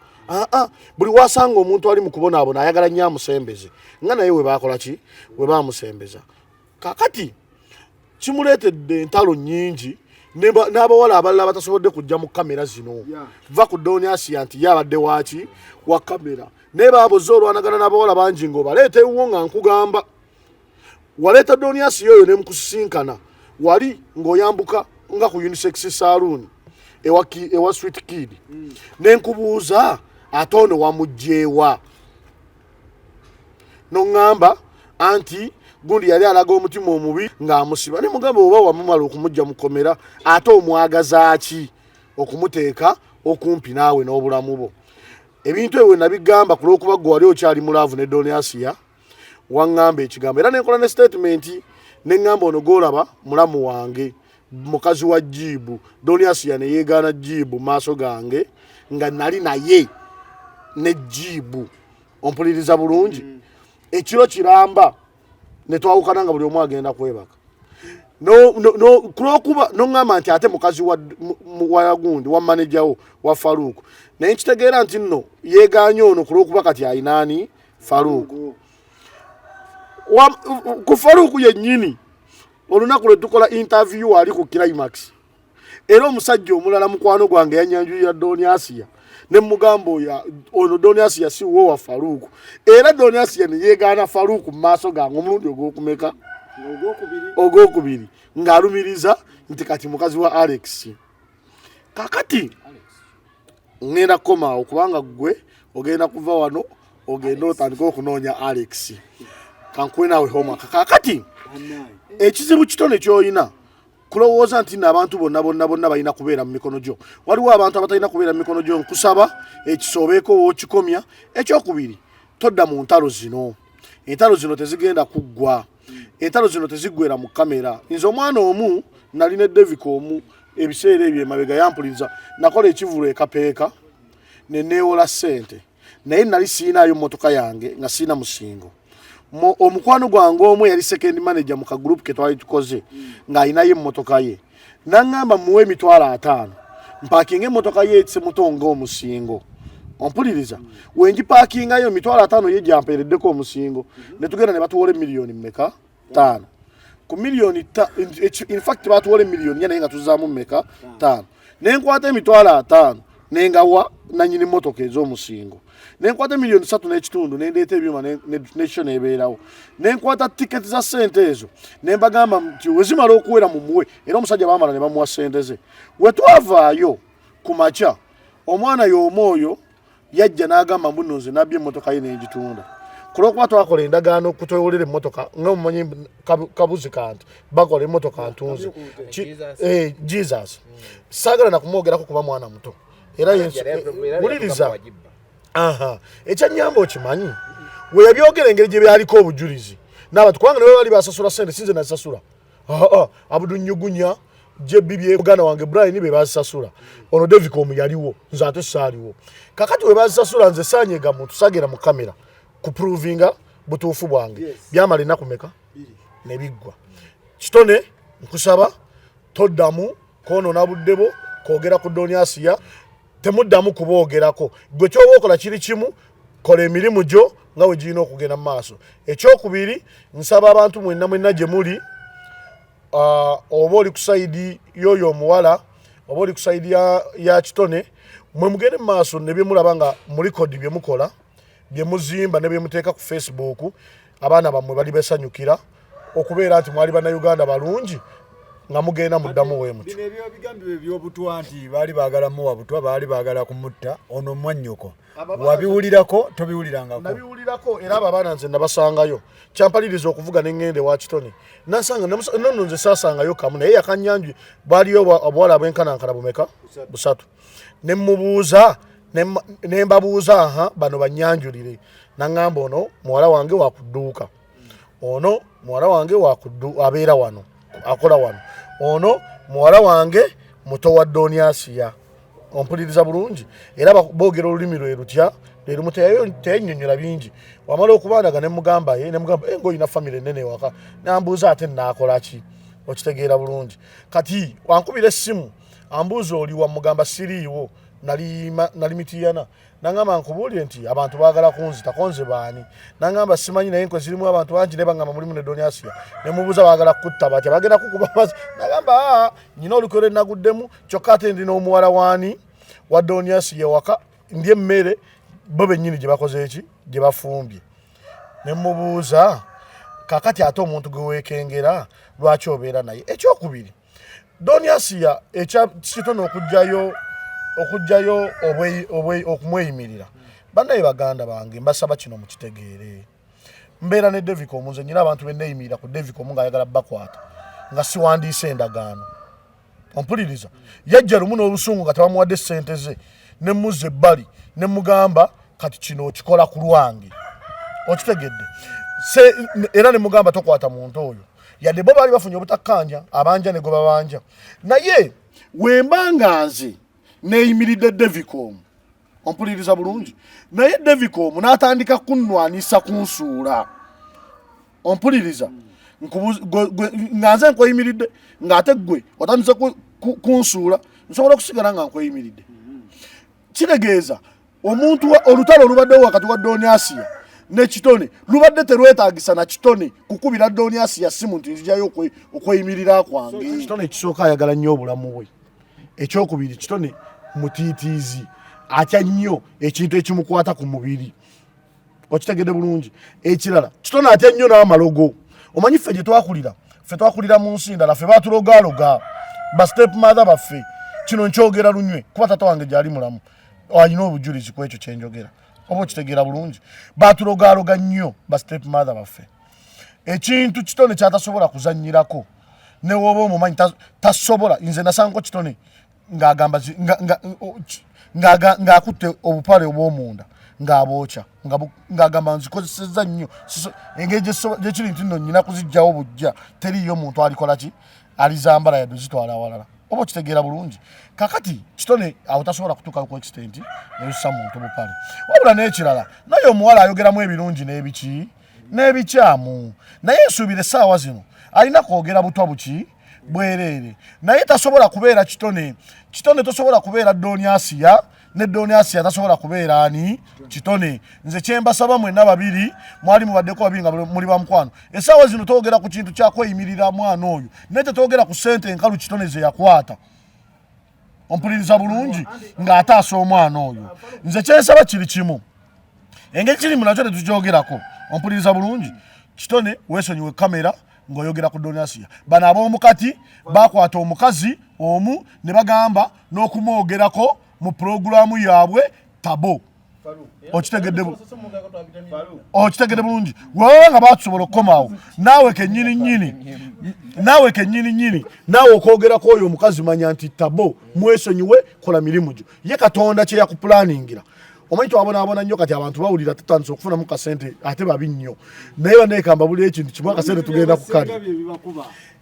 Buli wasanga omuntu ali mu kubonaabona ayagala nnyo amusembeze, nga naye we baakola ki, we baamusembeza. Kaakati kimuleetedde entalo nnyingi N'abawala abalala batasobodde kujja mu kamera zino, va ku Doni Asiya nti ye abadde waaki wa kamera, naye baabuze olwanagana n'abawala bangi ng'obaleeta ewuwo. Nga nkugamba waleeta Doni Asiya oyo ne mukusisinkana wali ng'oyambuka nga ku Unisex Saloon ewa Sweet Kid, ne nkubuuza ate ono wamuggyeewa? Noŋŋamba anti gundi yali alaga omutima omubi ng'amusiba. Ne mugamba oba wamumala okumugja mukomera, ate omwagaza ki okumuteeka okumpi naawe n'obulamu bwo? Ebintu ebyo nabigamba ku lw'okuba gwe wali okyali mu love ne Doni Asiya. Waŋŋamba ekigambo era nenkola ne statement, neŋŋamba ono gwolaba mulamu wange, mukazi wa Jiibu. Doni Asiya ne yeegaana Jiibu maaso gange nga nali naye ne Jiibu. Ompuliriza bulungi? Ekiro kiramba ne twawukana nga buli omu agenda kwebaka. Kulwokuba noŋŋamba nti ate mukazi wa gundi, wa manejawo wa Faruuku, naye nkitegeera nti nno yeeganye ono kulwokuba kati ayinaani Faruuku. Ku Faruuku yennyini olunaku lwe tukola interview ali ku Climax, era omusajja omulala mukwano gwange yanyanjulira Doni Asiya, ne mugamba oyo ono Doni Asiya si wo wa Faruuku. Era Doni Asiya ne yeegaana Faruuku mu maaso gange omulundi ogwokumeka? Ogwokubiri, ng'alumiriza nti kati mukazi wa Alex. Kakati ŋŋenda kukomaawo kubanga ggwe ogenda kuva wano ogende otandike okunoonya Alex. Kankuwe naawe homework. Kakati ekizibu Kitone ky'olina kulowooza nti nno abantu bonna bonna bonna balina kubeera mu mikono gyo. Waliwo abantu abatalina kubeera mu mikono gyo. Nkusaba ekisoobeeko wookikomya. Ekyokubiri, todda mu ntalo zino. Entalo zino tezigenda kuggwa, entalo zino teziggwera mu kamera. Nze omwana omu nali ne Devika omu ebiseera ebyo emabega yampuliriza. Nakola ekivulu ekapeeka ne neewola ssente, naye nali siinayo mmotoka yange nga siina musingo. Omukwano gwange omu yali second manager mu kagroup ke twali tukoze ng'alinayo emmotoka ye, naŋŋamba muwe 50,000 mpakinga emmotoka ye esemuto ng'omusingo. Ompuliriza? Wengipakingayo 50,000 ye gyampeereddeko omusingo, ne tugenda ne batuwola emiliyoni mmeka? Ttaano. Ku miliyoni in fact batuwola emiliyoni 4, naye nga tuzaamu mmeka? Ttaano. Nenkwata 50,000 nengawa nanyini motoka ez'omusingo, nenkwata 3.5 miliyoni nendeeta ebyuma nekyo nebeerawo, nenkwata tiketi za sente ezo nembagamba nti wezimala okuwera mumuwe. Era omusajja bamala ne bamuwa sente ze. Wetwavaayo ku makya, omwana y'omu oyo yajja n'agamba mbu nno nze nabbye emmotoka ye nengitunda. Kulwokuba twakola endagaano okutwewolera emmotoka nga mumanyi kabuzi kanti bakola emmotoka ntunze. Jesus saagala nakumwogerako kuba mwana muto era wuliriza. Aha, ekyanyamba okimanyi we yabyogera engeri gye byaliko obujulizi n'abantu, kubanga ne bwe bali basasula sente sinze nazisasula. Aa, Abudunyugunya jebi bye muganda wange Brian be bazisasula. Ono Devicom yaliwo, nze ate saaliwo. Kakati we bazisasula nze saanyega muntu, sagera mu kamera kuprovinga butuufu bwange. Byamala ennaku meka ne biggwa. Kitone, nkusaba toddamu kwonoona budde bwo kwogera ku Doni Asiya. Temuddamu kuboogerako. Gwe kyoba okola kiri kimu, kola emirimu gyo nga we girina okugenda mu maaso. Ekyokubiri, nsaba abantu mwenna mwenna gye muli, oba oli ku side y'oyo omuwala oba oli ku side ya Kitone, mwe mugende mu maaso ne byemulaba nga mulikodi bye mukola, bye muzimba ne bye muteeka ku Facebook. Abaana bammwe bali besanyukira okubeera nti mwali Bannayuganda balungi nga mugenda muddamu weemutyo. Bino ebyo bigambibwa ebyobutwa nti baali baagala muwa butwa, baali baagala kumutta ono mwannyoko, wabiwulirako tobiwulirangako? Nabiwulirako, era abo abaana nze nabasangayo. Kyampaliriza okuvuga neŋŋenda ewa Kitone, nasanga nono nze saasangayo kamu, naye yakanyanjwe baliyo obuwala bwenkanankana bumeka? Busatu. Ne mubuuza, ne mbabuuza, aha, bano banyanjulire. Naŋŋamba ono muwala wange wakudduuka, ono muwala wange wakuddu abeera wano akola wano, ono muwala wange muto wa Doni Asiya. Ompuliriza bulungi? Era boogera olulimi lwe lutya lwe lumu, teyannyonnyola bingi. Wamala okubandaga ne mugamba ye, ne mugamba, "Eh, ng'olina famire ennene ewaka." Nambuuza ate naakola ki? Okitegeera bulungi? Kati wankubira essimu ambuuza oli wa, mugamba siriiwo. Nali Mitiyana, nangamba nkubuulire nti abantu baagala kunzita, konze baani? Nangamba simanyi, naye enkwe zirimu abantu bangi, naye bangamba mulimu ne Doniasia. Ne mubuuza baagala kutta batya, bagenda kukuba mazi? Nagamba aa, nyina olukwe lwe naguddemu, kyokka ate ndi n'omuwala waani wa Doniasia ewaka, ndi emmere bo bennyini gye bakoze eki gye bafumbye. Ne mubuuza kakati ate omuntu gwe weekengera lwaki obeera naye? Ekyokubiri, Doniasia ekya Kitone okujjayo okumweyimirira. Bannaye baganda bange, mbasaba kino mukitegeere. Mbeera ne Devicom, nze nyina abantu beneeyimirira ku Devicom ng'ayagala bakwata nga siwandiise endagaano. Ompuliriza? Yajja lumu n'obusungu nga tebamuwadde ssente ze, ne muzza ebbali ne mugamba kati kino okikola ku lwange, okitegedde? Era ne mugamba tokwata muntu oyo, yadde bo baali bafunye obutakkanja, abanja ne gwe babanja. Naye wemba nga nze neeyimiridde Devicom, ompuliriza bulungi, naye Devicom n'atandika kunnwanisa kunsuula, ompuliriza? Nga nze nkweyimiridde, ng'ate ggwe otandise kunsuula, nsobola okusigala nga nkweyimiridde? Kitegeeza omuntu olutalo olubaddewo wakati wa Doniasia ne Kitone lubadde terwetagisa na Kitone kukubira Doniasia simu nti nzijayo okweyimirira kwange. Kitone ekisooka ayagala nnyo obulamu bwe. Ekyokubiri, Kitone mutiitiizi, atya nnyo ekintu ekimukwata ku mubiri, okitegedde bulungi? Ekirala, Kitone atya nnyo n'amalogo. Omanyi ffe gye twakulira, ffe twakulira mu nsi ndala, ffe batulogaloga ba step mother baffe. Kino nkyogera lunywe kuba tata wange gyali mulamu, alina obujulizi ku ekyo kyenjogera, oba okitegeera bulungi? Batulogaloga nnyo ba step mother baffe. Ekintu Kitone kyatasobola kuzannyirako, newoba omumanyi tasobola. Nze nasanko Kitone ng'agamba ng'akutte obupale obw'omunda ng'abwokya, ng'agamba nzikozesezza nnyo. Engeri gyekiri nti nno nyina kuzijjawo bujja, teriiyo muntu alikola ki alizambala yadde zitwala awalala, oba okitegeera bulungi? Kakati Kitone awo tasobola kutuuka ku extent eyosa muntu bupale. Wabula n'ekirala, naye omuwala ayogeramu ebirungi n'ebiki n'ebikyamu, naye nsuubira essaawa zino alina kwogera butwa buki bwereere, naye tasobola kubeera Kitone. Kitone tosobola kubeera Doni Asiya, ne Doni Asiya tasobola kubeera ani Kitone. Nze kyembasaba mwenna babiri, mwali mubaddeko babiri nga muli bamukwano. Essaawa zino twogera ku kintu kyakweyimirira mwana oyo, naye tetwogera ku ssente enkalu Kitone ze yakwata, ompuliriza bulungi, ng'ataasa omwana oyo. Nze kyensaba kiri kimu, engeri kiri munakyo tetukyogerako, ompuliriza bulungi? Kitone weesonyiwe kamera ng'oyogera ku Donasiya. Bano ab'omukati bakwata omukazi omu ne bagamba n'okumwogerako mu pulogulaamu yaabwe tabo. Okitegedde bulungi? Wewe nga batusobola okukomaawo naawe kenyini nyini, naawe kenyini nyini, naawe okwogerako oyo omukazi, manya nti tabo mwesonyiwe, kola mirimu gyo. Ye Katonda kye yakupulaningira. Omanyi twabonaabona nnyo, kati abantu bawulira tutandise okufunamu kasente, ate babi nnyo. Naye baneekamba buli ekintu kimu, akasente tugenda kukali.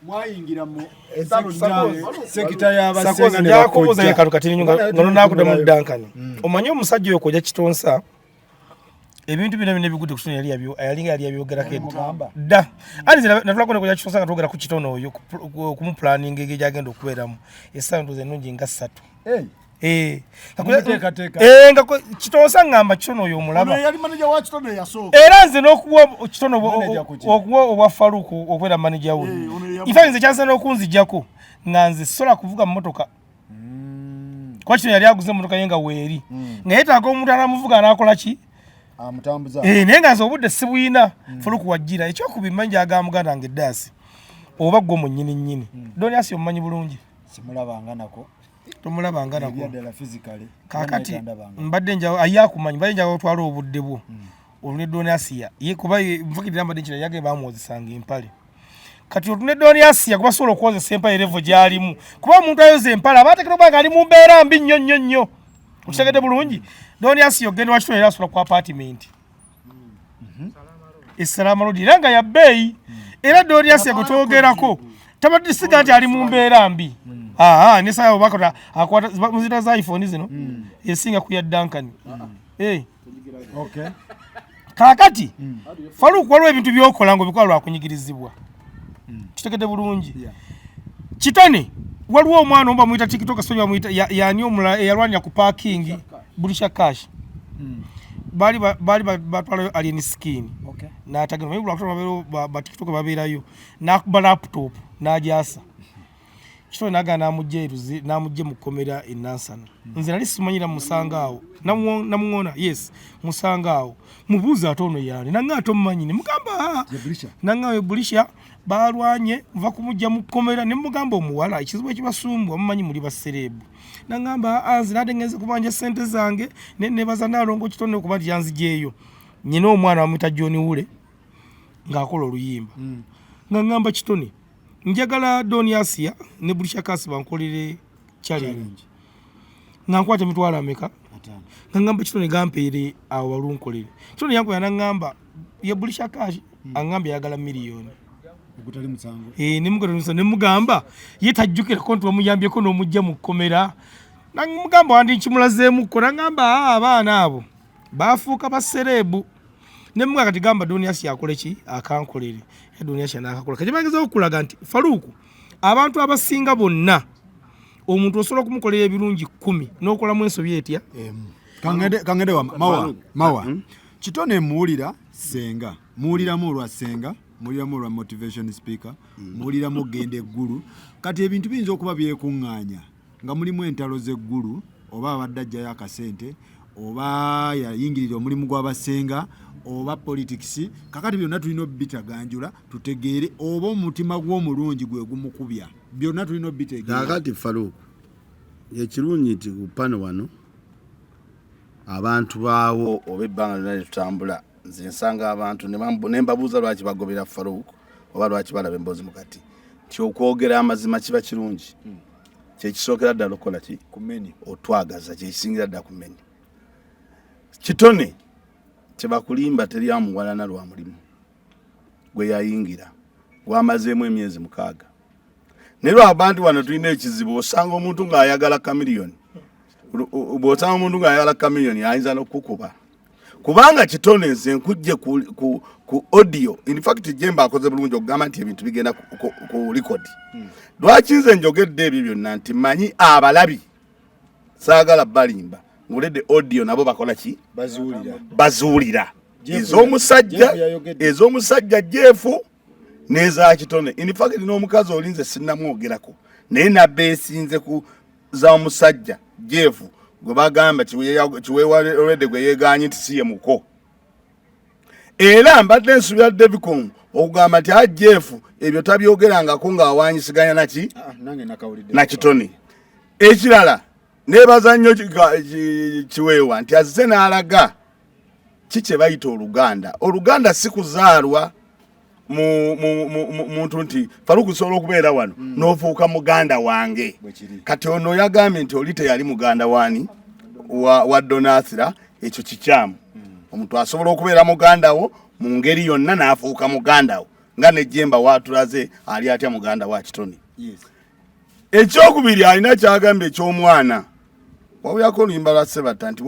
Mwayingira mu sector y'abasenga ne njakubuuza bakojja. Kalo katini nga nonakuddamu Dankani. Omanyi omusajja oyo koja Kitonsa, ebintu bino bino ebigudde ku Kitone yali yalinga yali yabyogerako edda dda. Ani nze natulako ne koja Kitonsa nga twogera ku Kitone oyo okumupulaninga engeri gyagenda okubeeramu essaawa ntuuza ennungi nga 3. Eh, Mumuteekateeka. Eh, nga Kitonsa ngamba Kitone oyo omulaba. Ono yali manager wa Kitone eyasooka. Era nze n'okuwa Kitone Manager ku ki? okuwa obwa Faruku okubeera manager we. Eh, ono In fact, nze kyansa n'okunzijjako nga nze sola kuvuga mmotoka, kuba Kino yali aguze emmotoka ye nga weeri, nga yeetaaga omuntu anamuvuga anaakola ki. Amutambuza. Eh, naye nga nze obudde sibuyina. Faruku wajjira ekyokubiri, manyi gyagamba muganda wange Daasi, oba gwe munnyini nnyini Doniasi omumanyi bulungi? Simulabanga nako. Tomulabanga nako? Ebyaddala physically. Kakati Naye tandabanga. Mbadde njawo aye akumanyi, mbadde njagala otwala obudde bwo olune Doniasiya ye, kuba nfukirira mbadde nkira yage bamwozesanga empale. Kati otune Doniasiya kuba sobola okwozesa empale level gyalimu, kuba omuntu ayoza empale aba atekera okuba nga ali mu mbeera mbi nnyo nnyo nnyo, okitegedde bulungi? Doniasiya ogenda wakitone era asula ku apartment Essalama Road, era nga ya bbeeyi. Era Doniasiya gwe twogerako tabadde siga nti ali mu mbeera mbi. Aha, ne sawa bakota akwata muzita za iPhone zino esinga ku ya Duncan. Eh. Okay. Kaakati Farouk, waliwo ebintu byokola ng'obikola lwa kunyigirizibwa, kitegedde bulungi? Kitone Waliwo omwana omu bamuyita TikTok, so bamuyita yani omulala eyalwanira ku parking, Bulisha Cash. Baali batwalayo Alien Skin. N'atagenda, naye lwakuba babeerawo ba TikTok babeerayo, n'akuba laptop n'agyasa Kitone, n'agenda n'amugja eruzi, n'amugja mu kkomera e Nansana. Nze nali simanyira, musanga awo namuŋona, yes, musanga awo, mubuuza ate ono yaani, nanga ate omumanyi, ne mugamba, "Ah." Nanga Bulisha balwanye nva kumujja mu kkomera, ne mugamba omuwala ekizibu ekibasumbwa mumanyi muli basereebu. Nangamba, "Ah, nze nadde ngenze kubanja sente zange, ne nebaza Naalongo Kitone okuba nti yanzijeeyo." Nyina omwana bamuyita John Wule ng'akola oluyimba, nga ngamba Kitone njagala Don Asia ne Bulisha Kasi bankolere challenge, nga nkwata emitwalo ameka, nga ngamba Kitone gampeere awo balunkolere. Kitone yankola naŋŋamba ye Bulisha Kashi aŋŋambye ayagala miliyoni. Ogutali musango. Eh, nemugamba ye tajjukirako nti wamuyambyeko n'omujja mu kkomera. Namugamba wandi nkimulazeemukko, naŋŋamba, "Ah, abaana abo bafuuka basereebu." Nemugamba kati gamba Doniasi akole ki, akankolere. Era Doniasi n'akakola. Kati bagezaho okulaga nti Faluuku abantu abasinga bonna omuntu osobola okumukolera ebirungi 10 n'okolamu ensobi etya. Kangende wa mawa mawa Kitone muwulira senga, muwuliramu olwa senga, muwuliramu olwa motivation speaker, muwuliramu okugenda eggulu. Kati ebintu biyinza okuba byekuŋŋaanya nga mulimu entalo z'eggulu, oba abadde ajjayo akasente, oba yayingirira omulimu gw'abasenga, oba politics. Kakati byonna tulina obitaganjula tutegeere oba omutima gw'omulungi gwe gumukubya. Byonna tulina obitegeera. Kaakati Faruku, ekirungi nti ku pano wano abantu baawo oba ebbanga lyonna lyetutambula, nze nsanga abantu ne mbabuuza lwaki bagobera Faruk oba lwaki balaba emboozi mukati, nti okwogera amazima kiba kirungi, kyekisookera ddala okukola ki ku menu. Otwagaza kyekisingira ddala ku menu. Kitone tebakulimba, teri amuwalana lwa mulimu gwe yayingira gwamazeemu emyezi 6. Naye lwaba nti wano tulina ekizibu, osanga omuntu ng'ayagala kamiliyoni, bw'osanga omuntu ng'ayagala kamiliyoni ayinza n'okukuba, kubanga Kitone nze nkujje ku audio. In fact Jemba akoze bulungi okugamba nti ebintu bigenda ku record. Lwaki nze njogedde ebyo byonna? Nti manyi abalabi saagala balimba, nguledde audio nabo bakola ki? Bazuulira. Bazuulira ez'omusajja. Jeff yayogedde. Ez'omusajja Jeff n'eza Kitone. In fact n'omukazi oli nze sinnamwogerako, naye nabeesinze ku za musajja Jeff gwe bagamba Kiweewa already gwe yeeganye nti si ye muko. Era mbadde nsuubira Devicom okugamba nti a Jeff ebyo tabyogerangako ng'awanyisiganya naki. Ah, nange nakawulidde. Na Kitone. Ekirala nebaza nnyo Kiweewa nti azze n'alaga ki kye bayita oluganda. Oluganda si kuzaalwa mu muntu nti Faruku sobola okubeera wano n'ofuuka muganda wange. Bwe kiri. Kati ono yagambye nti oli teyali muganda wani wa Donathira. Ekyo kikyamu. Omuntu asobola okubeera muganda wo mu ngeri yonna n'afuuka muganda wo, nga ne Jemba watulaze ali atya muganda wa Kitone. Ekyokubiri alina kyagambye eky'omwana, wawuyako oluyimba lwa Sebata nti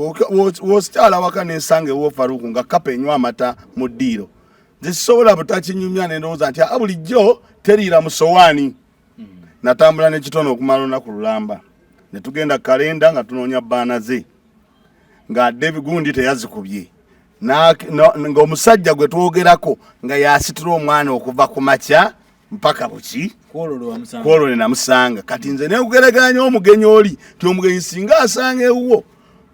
wosikyala waka nensanga ewo Faruku nga kapa enywa amata mu ddiiro, nze sisobola butakinyumya nendowooza nti a bulijjo teriira mu sowaani. Natambula ne Kitone okumala olunaku lulamba ne tugenda kalenda nga tunoonya baana ze nga David gundi teyazikubye, ng'omusajja gwe twogerako nga yasitula omwana okuva ku makya mpaka buki. Kwolwo lwe wamusanga. Kwolwo ne namusanga. Kati nze nekugeraganya omugenyi oli nti omugenyi singa asanga ewuwo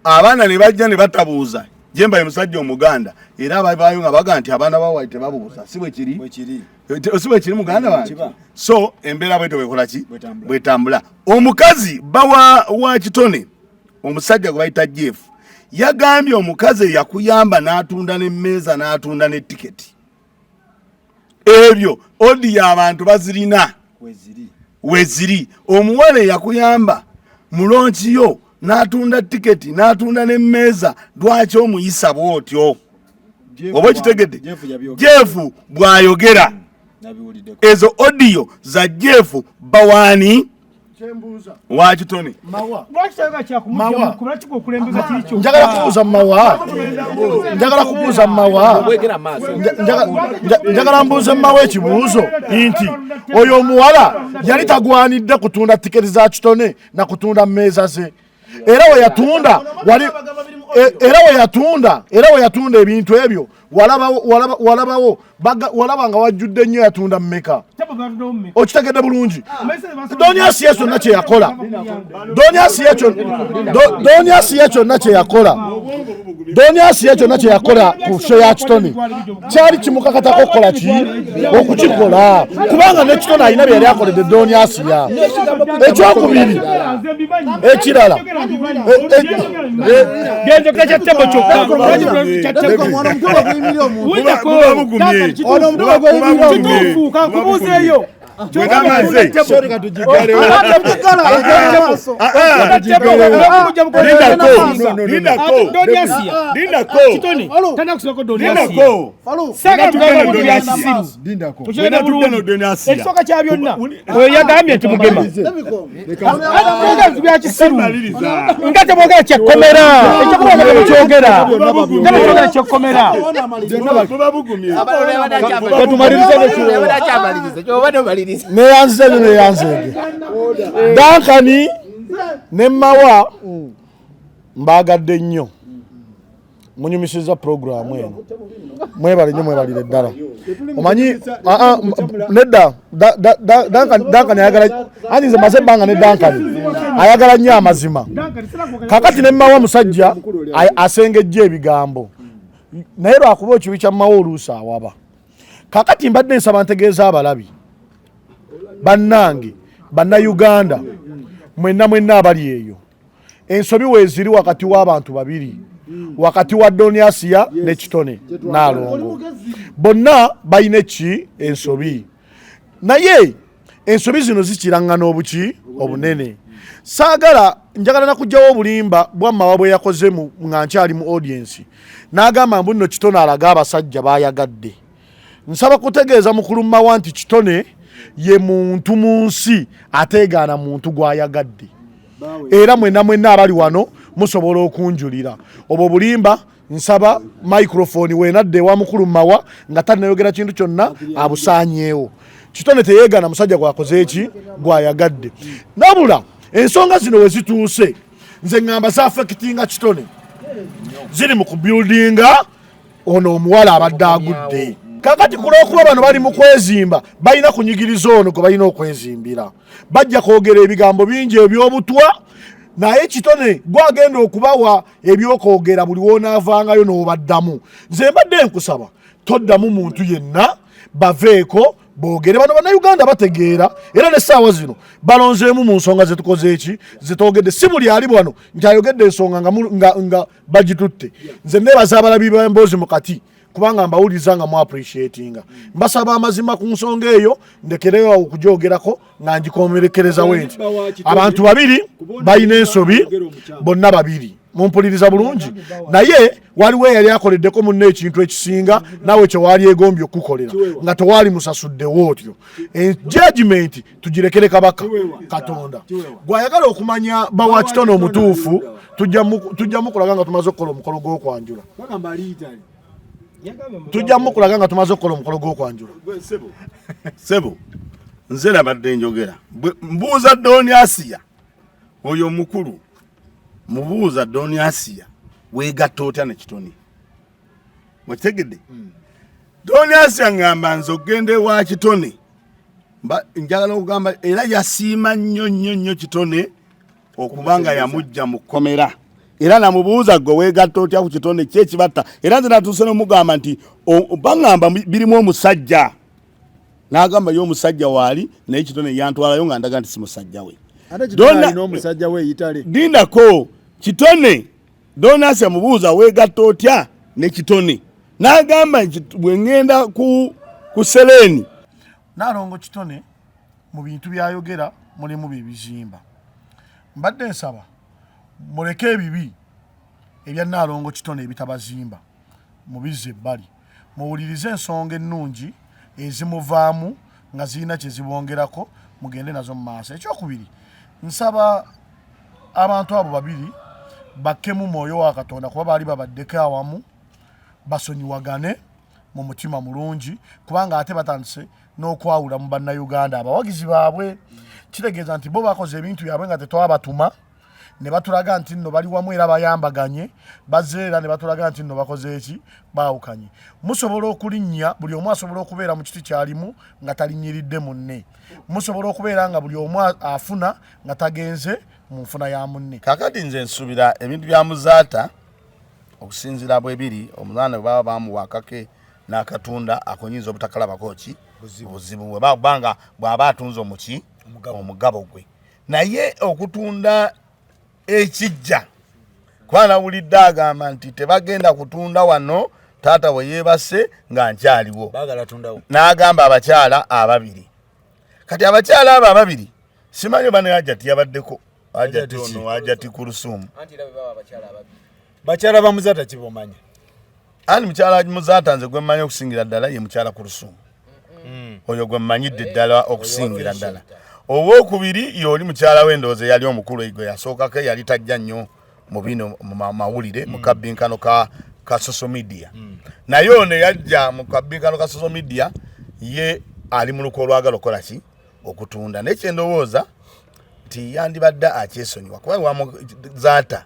abaana ne bajja ne batabuuza. Jemba ye musajja omuganda, era abavaayo nga baga nti abaana bawayi tebabuuza, si bwe kiri? Bwe kiri. Si bwe kiri muganda wange? Kiba. So embeera bwetyo bwekola ki? Bwetambula. Bwetambula. Omukazi bawa wa Kitone, omusajja gwe bayita Jeff, yagambye omukazi eyakuyamba n'atunda n'emmeeza n'atunda ne tiketi, ebyo audio abantu bazirina. Weziri. Weziri. Omuwala eyakuyamba mu launch yo n'atunda tiketi n'atunda n'emmeeza, lwaki omuyisa bw'otyo? Jeff Oba okitegedde? Jeff yabyogera. Jeff bw'ayogera. Nabiwuliddeko. Ezo audio za Jeff bawaani. Wa kitone. Lwaki toyagala kyakumujja mu kkubo? Lwaki gwe okulembeza kiri kyokka? Njagala kubuuza Mawa, njagala kubuuza Mawa, njagala mbuuze Mawa ekibuuzo nti oyo omuwala yali tagwanidde kutunda tiketi za kitone na kutunda mmeeza ze, era we yatunda wali era we yatunda, era we yatunda ebintu ebyo walabawo, walaba, walabawo baga, walaba nga wajjudde nnyo, yatunda mmeka? Okitegedde bulungi. Doni Asiya kyonna kye yakola, Doni Asiya Doni Asiya kyonna kye yakola, Doni Asiya kyonna kye yakola ku show ya Kitone kyali kimukakatako okukola ki? Okukikola, kubanga ne Kitone alina bye yali akoledde Doni Asiya. Ekyokubiri ekirala, Byenjogera kya tebo kyokka. Kya tebo. Buba bugumye. Kituufu, kankubuuzeeyo. Ekisooka kya byonna, oyo yagambye nti mugema bya kisiru nga tebwogera kyekkomera, ekyokuba nga temukyogera, nga temukyogera kyekkomera. Neyanziza ebyo, neyanzege Dankani ne Mawa, mbagadde nnyo, munyumisiza puroguramu eno, mwebale nnyo, mwebalire ddala. Omanyi nedda, Duncan ayagala, anti nze maze ebbanga ne Duncan, ayagala nnyo amazima. Kakati ne Mawa musajja asengejja ebigambo, naye lwakuba ekibi kya Mawa oluusi awaba. Kakati mbadde nsaba ntegeeza abalabi bannange, bannayuganda mwenna mwenna abali eyo, ensobi weeziri wakati w'abantu babiri, wakati wa Doni Asiya ne Kitone Naalongo, bonna balina eki ensobi, naye ensobi zino zikiraŋŋana obuki obunene. Saagala, njagala nakugjawo obulimba bwammawa bwe yakoze nga nkyali mu audience, n'agamba mbu nno Kitone alaga abasajja bayagadde. Nsaba kutegeeza mukulu Mawa nti Kitone ye muntu mu nsi ateegaana muntu gw'ayagadde, era mwenna mwenna abali wano musobola okunjulira obwo bulimba. Nsaba microphone wenadde ewa mukulu Mawa nga tannayogera kintu kyonna abusaanyeewo. Kitone teyeegaana musajja gwakoze eki gwayagadde. Nabula ensonga zino we zituuse, nze ŋŋamba zaaffectinga Kitone, ziri mu kubuildinga ono omuwala abadde agudde. Kakati kulwokuba bano bali mu kwezimba, balina kunyigiriza ono gwe balina okwezimbira, bajja kwogera ebigambo bingi ebyobutwa, naye Kitone gwagenda okubawa ebyokwogera buli wonaavangayo n'obaddamu. Nze mbadde nkusaba toddamu muntu yenna, baveeko boogere. Bano bannayuganda bategeera, era n'essaawa zino balonzeemu mu nsonga zetukoze eki zetwogedde. Si buli ali wano nti ayogedde ensonga nga bagitutte. Nze neebaza abalabi b'emboozi mu kati, kubanga mbawuliriza nga mu appreciatinga. Mbasaba amazima ku nsonga eyo ndekereyo awo okugyogerako nga ngikomerekerezawo nti abantu babiri balina ensobi, bonna babiri mumpuliriza bulungi, naye waliwo eyali akoleddeko munne ekintu ekisinga naawe kyewaali egombye okukukolera nga tewaali musasuddewo otyo. Judgment tugirekere Kabaka Katonda. Gwayagala okumanya bawa Kitone omutuufu, tujja mukulaga nga tumaze okukola omukolo gw'okwanjula, tujja mukulaga nga tumaze okukola omukolo gw'okwanjula. Sebo, nze nabadde njogera, mbuuza Doni Asiya oyo omukulu, mubuuza Doni Asiya weegatta otya ne Kitone? Okitegedde? Doni Asiya ngamba nze okugenda ewa Kitone, njagala okugamba era yasiima nnyo nnyo nnyo Kitone okubanga yamujja mu kkomera, era namubuuza gwe weegatta otya ku Kitone, ki ekibatta? Era nze natuuse nomugamba nti baŋŋamba birimu omusajja, n'agamba ye omusajja waali, naye Kitone yantwalayo nga ndaga nti si musajja we. Dindako Kitone Donasi amubuuza weegatta otya ne Kitone, n'agamba bwe ŋŋenda ku Sereeni. Naalongo Kitone mu bintu byayogera mulimu byebizimba. Mbadde nsaba muleke ebibi ebya Naalongo Kitone ebitabazimba mubizze ebbali, muwulirize ensonga ennungi ezimuvaamu nga zirina kye zibongerako, mugende nazo mu maaso. Ekyokubiri, Nsaba abantu abo babiri bakkemu mwoyo wa Katonda, kuba baali babaddeko awamu, basonyiwagane mu mutima mulungi, kubanga ate batandise n'okwawula mu Bannayuganda abawagizi baabwe. Kitegeeza nti bo bakoze ebintu byabwe nga tetwabatuma, ne batulaga nti nno bali wamu era bayambaganye, bazze era ne batulaga nti nno bakoze eki, baawukanye. Musobola okulinnya, buli omu asobola okubeera mu kiti kyalimu nga talinnyiridde munne. Musobola okubeera nga buli omu afuna nga tagenze mu nfuna ya munne. Kakati nze nsuubira ebintu bya Muzaata okusinziira bwe biri, omwana bwe baba bamuwa akake n'akatunda ako nyinza obutakalabako ki buzibu, bwe bw'aba atunze omuki omugabo gwe. Naye okutunda ekijja, kuba nawulidde agamba nti tebagenda kutunda wano taata we yeebase nga nkyaliwo, n'agamba abakyala ababiri. Kati abakyala abo ababiri simanyi oba ne Hajati yabaddeko, Hajati ono Hajati Kulusumu. Bakyala ba Muzaata kibomanya. Ani mukyala Muzaata nze gwe mmanyi okusingira ddala ye mukyala Kulusumu. Oyo gwe mmanyidde ddala okusingira ddala. Owokubiri y'oli mukyala w'endowooza eyali omukulu gwe yasookako, eyali tajja nnyo mu bino mu mawulire mu kabbinkano ka social media. Naye ono eyajja mu kabbinkano ka social media ye ali mu luko olwagala okukola ki, okutunda. Naye kyendowooza nti yandibadde akyesonyiwa, kuba wamuzaata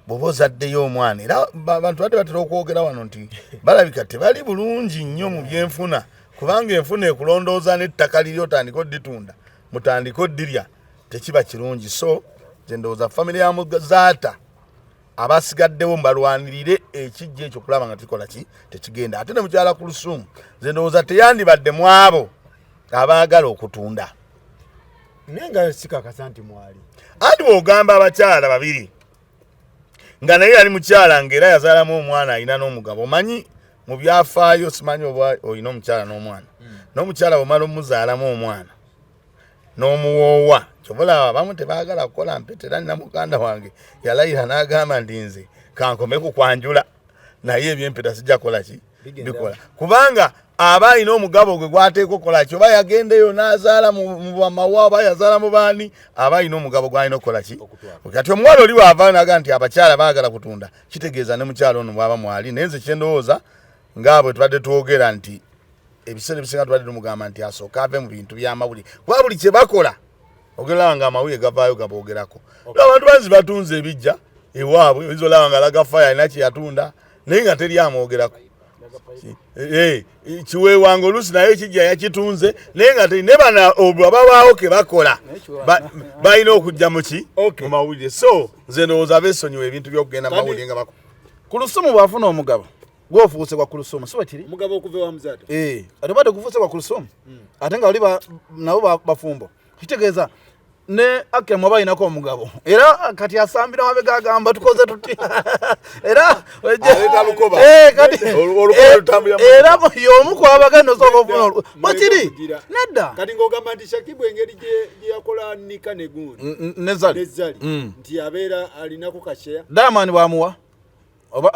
bw'oba ozaddeyo omwana, era abantu badde batera okwogera wano nti balabika tebali bulungi nnyo mu byenfuna, kubanga enfuna ekulondooza n'ettaka liri otandike odditunda, mutandike oddirya, tekiba kirungi. So nze ndowooza famire ya Muzaata abasigaddewo mbalwanirire ekijja ekyo kulaba nga kikola ki, tekigenda. Ate ne mukyala Kulusumu nze ndowooza teyandibadde mu abo abaagala okutunda. Naye nga sikakasa nti mwali. Anti bw'ogamba abakyala babiri nga naye yali mukyala ng'era yazaalamu omwana alina n'omugabo, omanyi mu byafaayo simanyi oba olina omukyala n'omwana, n'omukyala bw'omala omuzaalamu omwana n'omuwoowa, kyova olaba abamu tebaagala kukola mpeta. Era nina muganda wange yalayira n'agamba nti nze kankome ku kwanjula, naye ebyempeta sijja kukola ki bikola, kubanga aba alina omugabo gwe gwateeka okukola ki, oba yagendeyo n'azaala mu bamawa oba yazaala mu baani, aba alina omugabo gw'alina okukola ki. Kati omuwala oli waava naga nti abakyala baagala kutunda, kitegeeza ne mukyala ono bwaba mwali. Naye nze kyendowooza nga bwe tubadde twogera nti ebiseera ebisinga tubadde tumugamba nti asooke ave mu bintu by'amawulire, kuba buli kye bakola ogenda nga amawulire gavaayo gaboogerako. Abantu banzi batunze ebijja ewaabwe, oyinza olaba nga alaga faya alina kye yatunda naye nga teri amwogerako. Kiweewanga oluusi naye kijja yakitunze naye nga ne bano ababaawo ke bakola balina okujja muki mu mawulire. So nze ndowooza beesonyiwa ebintu by'okugenda mu mawulire nga bakola. Kulusumu bw'afuna omugabo gwofuuse gwa Kulusumu, si bwekiri? Omugabo okuva ewa Muzaata. Ate obadde gufuuse gwa Kulusumu, ate nga bali nabo bafumbo, kitegeeza ne Akram aba alinako omugabo, era kati asambira mabega agamba tukoze tuti era era y'omu ku abagenda osooka okufuna bwekiri nedda. Kati ng'ogamba nti Shakibu engeri gye yakola nika ne gundi ne Zari nti abeera alinako kasheya Diamond bwamuwa oba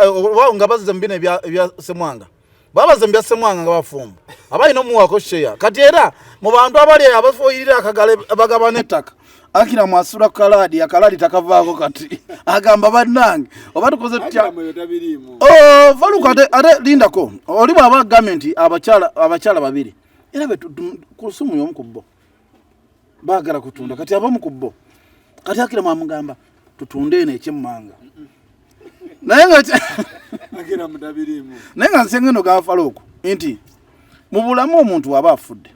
nga bazze mu bino ebya Ssemwanga, babaze mu bya Ssemwanga nga bafumbo aba alina omuwaako sheya. Kati era mu bantu abali abafuuyirira akagala bagabana ettaka, Akira mwasula kalaadi, akalaadi takavaako. Kati agamba bannange oba tukoze tutya? Faluku ate lindako oli bw'aba agambye nti abakyala babiri era Kulusumu y'omu ku bo baagala kutunda, kati abamu ku bo kati Akira mwamugamba tutunde eno ekyemmanga, naye nga nsenga eno ga Faluku nti mu bulamu omuntu aba afudde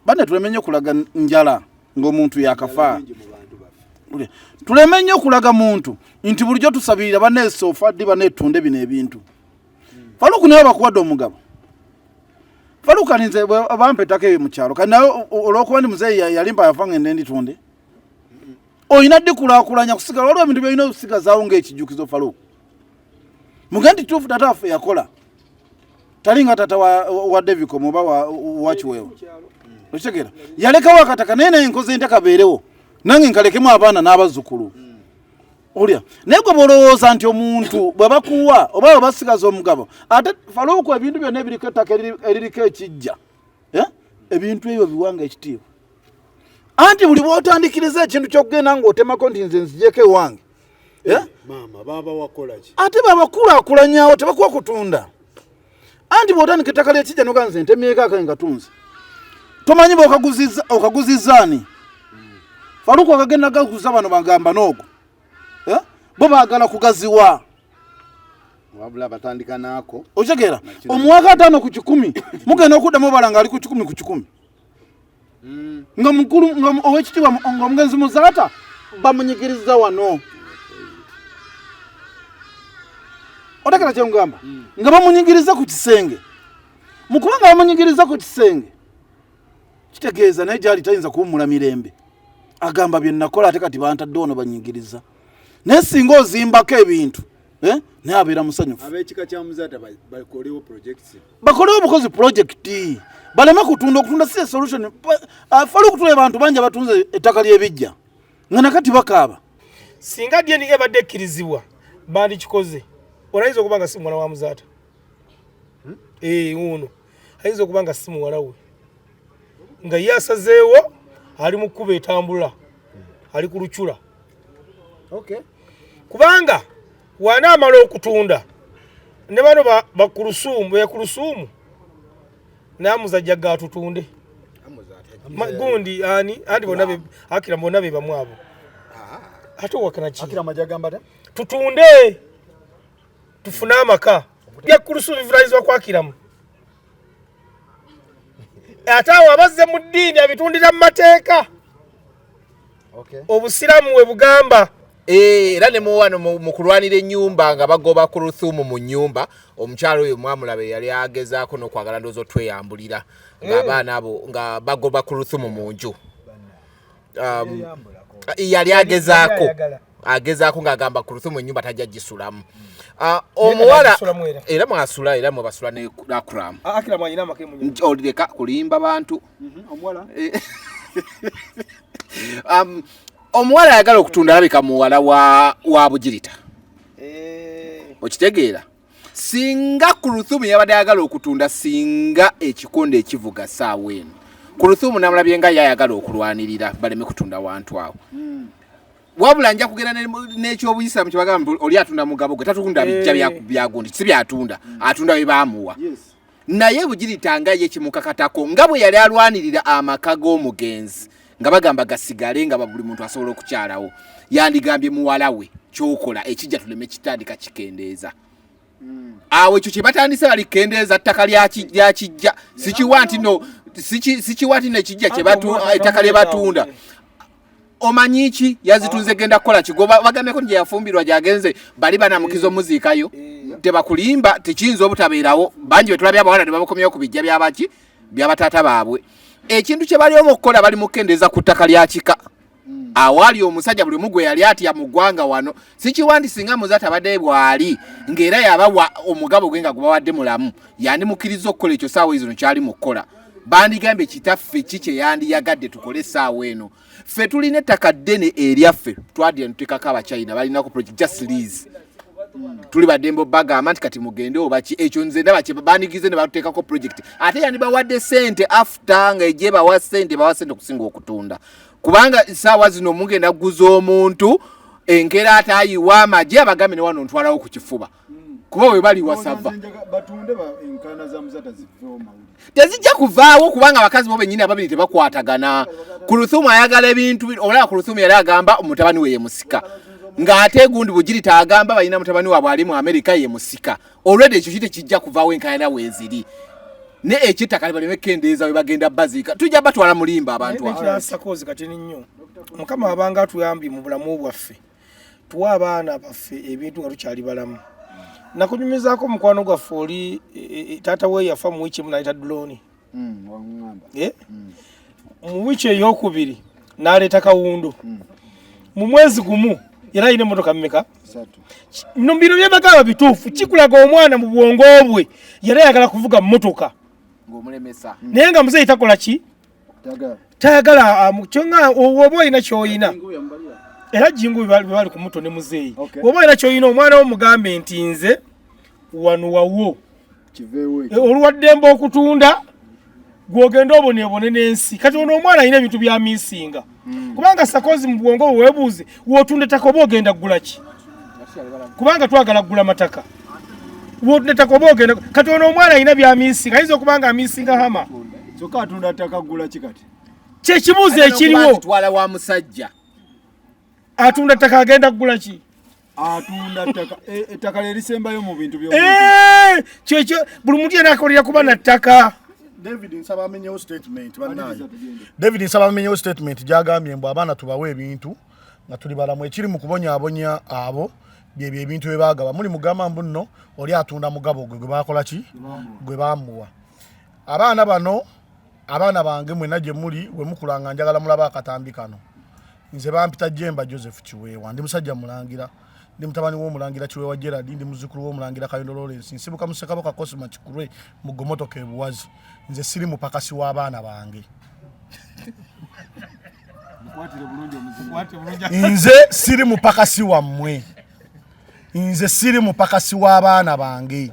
banne tuleme nnyo okulaga njala ng'omuntu yakafa, tuleme nnyo okulaga muntu nti bulijjo tusabirira banneesoofa ddi banneetunde bino ebintu. Faluku naye bakuwadde omugabo. Faluku kati nze bampa ettaka eyo mu kyalo, kati naye olw'okuba ndi muzeeyi yalimpa yafa ngende nditunde, olina ddikulaakulanya kusigala, waliwo ebintu byolina okusigazaawo ng'ekijjukizo. Faluku mugende nti tuufu tata waffe yakola tali nga tata wa Davicom oba wa Kiweewa, okitegeera, yalekawo akataka naye naye nkoze ntya kabeerewo nange nkalekemu abaana n'abazzukulu olya. Naye gwe bwolowooza nti omuntu bwe bakuwa oba bwe basigaza omugabo, ate Faluuku ebintu byonna ebiriko ettaka eririko ekijja, ebintu ebyo biwanga ekitiibwa. Anti buli bw'otandikiriza ekintu ky'okugenda ng'otemako nti nze nzijeko ewange. Eh? Maama baba wakola ki? Ate babakulaakulanyawo tebakuwa kutunda. Anti bw'otandika ettaka ly'ekijja noga nze ntemyeko akange katunze. Tomanyi bw'okaguzizza okaguzizza ani? Faruku akagenda gaguza bano bagamba n'ogwo. Eh? Bo baagala kugaziwa. Wabula batandika naako. Otegeera? Omuwaka 50 ku 100 mugenda okuddamu obala ng'ali ku 100 ku 100. Nga mukulu nga owekitiibwa nga omugenzi Muzaata bamunyigiriza wano. Otegera kye ngamba? Nga bamunyigiriza ku kisenge. Mu kuba nga bamunyigiriza ku kisenge kitegeeza naye gyali tayinza kuwummula mirembe. Agamba bye nakola ate kati bantadde wano banyigiriza. Naye singa ozimbako ebintu naye abeera musanyufu. Ab'ekika kya Muzaata bakolewo projects. Bakolewo obukozi project. Baleme kutunda, okutunda si solution. Faluku tule abantu bangi abatunze ettaka ly'ebijja nga nakati bakaaba. Singa DNA ebadde ekkirizibwa bandikikoze. Ono ayinza okuba nga si muwala wa Muzaata. Ono ayinza okuba nga si muwala we, nga ye asazeewo ali mu kkubo etambula, ali ku lucula. Kubanga wanaamala okutunda ne bano bakulusuumu, bekulusuumu n'amuzajja gatutunde. Gundi ani andi bonna be akira bonna be bamu abo. Ate owakana ki? Akira majagamba ta? Tutunde tufune amaka. Bya kulusuumu bivunanyizibwa kwakiramu. Ate awo abazze mu ddiini abitundira mu mateeka. Obusiraamu we bugamba. Era ne muwano mu kulwanira ennyumba nga bagoba ku Ruthumu mu nnyumba, omukyalo oyo mwamulaba yali agezaako n'okwagala ndowooza otweyambulira ng'abaana abo nga bagoba ku Ruthumu mu nju. Yali agezaako ng'agamba ku Ruthumu ennyumba tajja gisulamu. Omuwala era mwasula era mwebasula ne Akram. Akram alina amaka mu nnyumba. Olireka kulimba bantu. Omuwala? Omuwala ayagala okutunda alabika muwala wa Bugirita. Okitegeera? Singa Kuruthumu yabadde ayagala okutunda, singa ekikonde ekivuga ssaawa eno. Kuruthumu namulabye nga ye ayagala okulwanirira baleme kutunda wantu awo. Wabula nja kugenda n'ekyobuyisiramu kye bagamba oli atunda mugabo gwe, tatunda bijja bya gundi, si byatunda, atunda bye baamuwa. Naye Bugirita nga ye kimukakatako nga bwe yali alwanirira amaka g'omugenzi nga bagamba gasigale nga buli muntu asobola okukyalawo, yandigambye muwala we ky'okola ekijja tuleme kitandika kikendeeza. Awo ekyo kye batandise bali kukendeeza ttaka lya kijja. Sikiwa nti no, sikiwa nti n'ekijja kye ettaka lye batunda. Omanyi ki yazitunze genda kukola kigoba bagambyeko nti yafumbirwa gyagenze bali banamukiza omuziikayo. Tebakulimba, tekiyinza obutabeerawo. Bangi be tulabye abawala ne babakomyewo ku bijja byabaki byabataata baabwe. Ekintu kye bali omu okukola bali mu kukendeeza ku ttaka lya kika. Awaali omusajja buli omu gwe yali atya mu ggwanga wano. Sikiwa nti singa Muzaata abadde bw'ali ng'era yabawa omugabo gwe nga gubawadde mulamu, yandimukkiriza okukola ekyo ssaawa zino kyali mu kukola. Bandigambye kitaffe ki kye yandiyagadde tukole essaawa eno. Ffe tulina ettaka ddene eryaffe, twadira ne tuteekako Abachina balinako project just lease. Tuli baddembe bagamba nti kati mugende oba ki, ekyo nze ndaba kye bandigize ne batuteekako project. Ate yandibawadde ssente after nga ejje bawa ssente, bawa ssente okusinga okutunda. Kubanga essaawa zino mugenda kuguza omuntu enkeera ate ayiwa amagye abagambe ne wano ntwalawo ku kifuba. Kuba we bali wasava. Batunde enkaana za Muzaata ziveewo mawulire. Tezijja kuvaawo kubanga abakazi bo bennyini ababiri tebakwatagana. Kuruthumu ayagala ebintu, olaba Kuruthumu yali agamba mutabani we ye musika. Ng'ate gundi Bugirita agamba balina mutabani waabwe ali mu Amerika ye musika. Already ekyo ki tekijja kuvaawo enkaayana weeziri. Ne eky'ettaka baleme kukendeeza we bagenda baziika. Tujja batwala mulimba abantu abo. Ekirasakozi katini nnyo. Mukama abanga atuyambye mu bulamu bwaffe. Tuwa abaana baffe ebintu nga tukyali balamu. Nakunyumizaako mukwano gwaffe oli taata we yafa mu wiiki emu n'aleeta drone. Mu wiiki ey'okubiri n'aleeta kawundo. Mu mwezi gumu yali alina emmotoka mmeka? No bino bye bagamba bituufu, kikulaga omwana mu bwongo bwe yali ayagala kuvuga mmotoka. Ng'omulemesa. Naye nga muzeeyi takola ki? Tayagala, kyonna oba olina ky'olina. Era Jingu bali ku muto ne muzeeyi. Oba olina ky'olina omwana wo mugambe nti nze wano wawo. Oluwaddembe okutunda Gwogenda oboneebone n'ensi. Kati ono omwana alina ebintu bya misinga. Kubanga sakozi mu bwongo bwe weebuuze, w'otunda ettaka oba ogenda kugula ki? Kubanga twagala kugula mataka. W'otunda ettaka oba ogenda kati ono omwana alina bya misinga, ayinza okuba nga amisinga hama. Kyokka atunda ttaka kugula ki kati? Kye kibuuzo ekiriwo. Twala wa musajja. Atunda ttaka agenda kugula ki? Atunda ttaka ettaka lye lisembayo mu bintu by'omuntu. Kyekyo buli muntu yenna akolera kuba na ttaka. David nsaba amenyewo statement bannange. David nsaba amenyewo statement gy'agambye mbu abaana tubawe ebintu nga tuli balamu ekiri mu kubonyaabonya abo byebyo ebintu bye baagaba. Muli mugamba mbu nno oli atunda mugabo gwe gwe baakola ki? Gwe baamuwa. Abaana bano abaana bange mwenna gye muli we mukula nga njagala mulabe akatambi kano. Nze bampita Jemba Joseph Kiweewa, ndi musajja mulangira, ndi mutabani w'omulangira Kiweewa Gerald, ndi muzzukulu w'omulangira Kayondo Lawrence, nsibuka mu Ssekabaka Cosma Kikulwe mu Gomotoka e Buwazi. Nze siri mupakasi w'abaana bange. Nze siri mupakasi wammwe. Nze siri mupakasi w'abaana bange.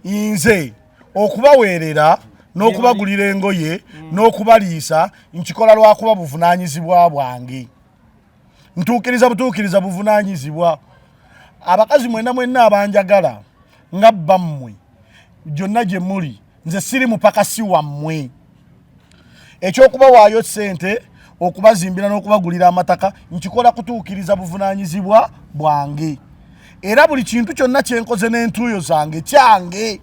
Nze okubaweerera n'okubagulira engoye n'okubaliisa nkikola lwakuba buvunaanyizibwa bwange. Ntuukiriza butuukiriza buvunaanyizibwa. Abakazi mwenna mwenna abanjagala nga bbammwe gyonna gye muli, nze siri mupakasi wammwe. Eky'okubawaayo ssente okubazimbira n'okubagulira amataka nkikola kutuukiriza buvunaanyizibwa bwange. Era buli kintu kyonna kye nkoze n'entuuyo zange kyange.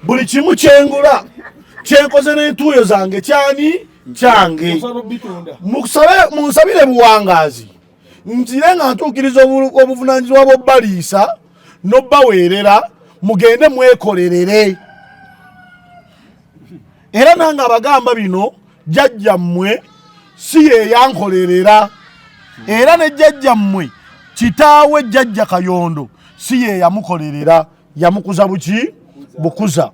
Buli kimu kyengula kyenkoze n'entuuyo zange kyani kyange. Munsabire buwangaazi nzire nga ntuukiriza obuvunaanyizibwa bw'obbaliisa n'obbaweerera, mugende mwekolerere. Era nange abagamba bino jjajjammwe si ye yankolerera, era ne jjajjammwe kitaawe jjajja Kayondo si ye yamukolerera, yamukuza buki bukuza.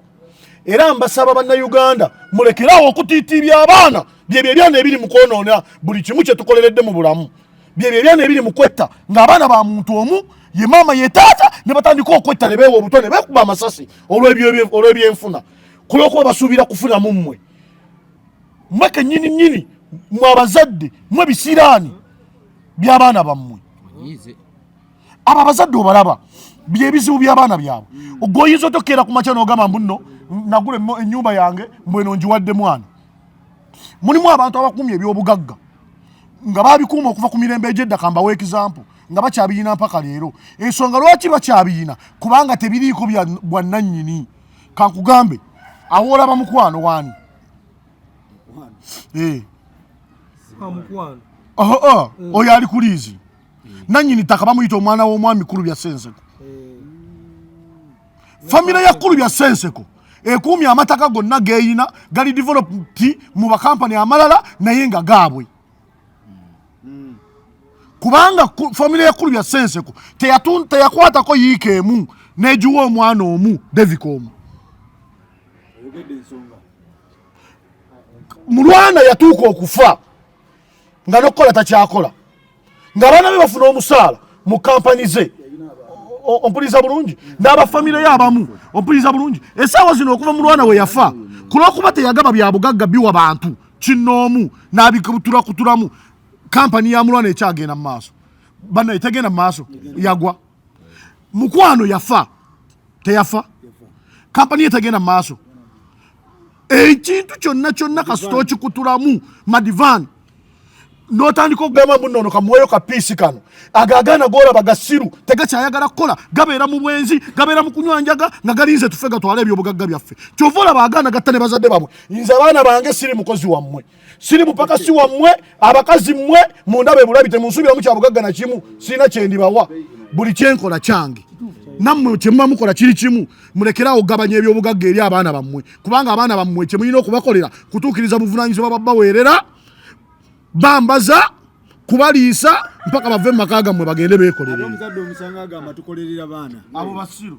Era mbasaba bannayuganda mulekerawo okutiitiibya abaana. Byebyo ebyana ebiri mu kwonoona buli kimu kye tukoleredde mu bulamu. Byebyo ebyana ebiri mu kwetta ng'abaana ba muntu omu, ye maama ye taata, ne batandika okwetta ne beewa obutwa ne beekuba amasasi olw'ebyenfuna, ku lw'okuba basuubira kufuna mu mmwe. Mmwe kennyini nnyini mmwe abazadde mmwe bisiraani by'abaana bammwe. Abo abazadde obalaba byebizibu by'abaana byabwe. Gwe oyinza otokeera ku makya n'ogamba mbu nno nagula ennyumba yange mbu eno ngiwadde mwana. Mulimu abantu abakuumye ebyobugagga nga babikuuma okuva ku mirembe egy'edda, kambawe example, nga bakyabiyina mpaka leero. Ensonga lwaki bakyabiyina kubanga tebiriiko bwannannyini. Kankugambe awo olaba mukwano waani? Oyo ali ku liizi nannyini ttaka bamuyita omwana w'omwami Kulubya Senseko. Famire ya Kulubya Senseko ekuumye amataka gonna geeyina gali developed mu bakampani amalala naye nga gaabwe, kubanga famire ya Kulubya Senseko teyakwatako yiika emu n'egiwa omwana omu Devicom. Mulwana yatuuka okufa nga n'okukola takyakola, ng'abaana be bafuna omusaala mu kampani ze. Ompuliriza bulungi? N'abafamire ye abamu, ompuliriza bulungi? Essaawa zino okuva mulwana we yafa, ku lw'okuba teyagaba bya bugagga biwa bantu kinnoomu n'abikuturakuturamu, kampani ya mulwana ekyagenda mu maaso. Bannaye tegenda mu maaso, yagwa. Mukwano yafa teyafa, kampani ye tegenda mu maaso. Ekintu kyonna kyonna kasita okikutulamu madivan n'otandika okugamba mbu nno kamuweeyo ka piisi kano, ago agaana g'olaba gasiru tegakyayagala kukola, gabeera mu bwenzi, gabeera mu kunywa njaga nga galinze tufe gatwale ebyobugagga byaffe. Kyova olaba agaana gatta ne bazadde baabwe. Nze abaana bange siri mukozi wammwe, siri mupakasi wammwe. Abakazi mmwe mundaba ebulabi, temunsuubiramu kya bugagga na kimu, sirina kyendibawa. Buli kyenkola kyange, nammwe kyemuba mukola kiri kimu. Mulekerawo okugabanya ebyobugagga eri abaana bammwe, kubanga abaana bammwe kyemulina okubakolera kutuukiriza buvunaanyizibwa bwabbaweerera, bambaza, kubaliisa mpaka bave mu maka gammwe bagende beekolerere. Omuzadde omusanga agamba tukolerera baana. Abo basiru.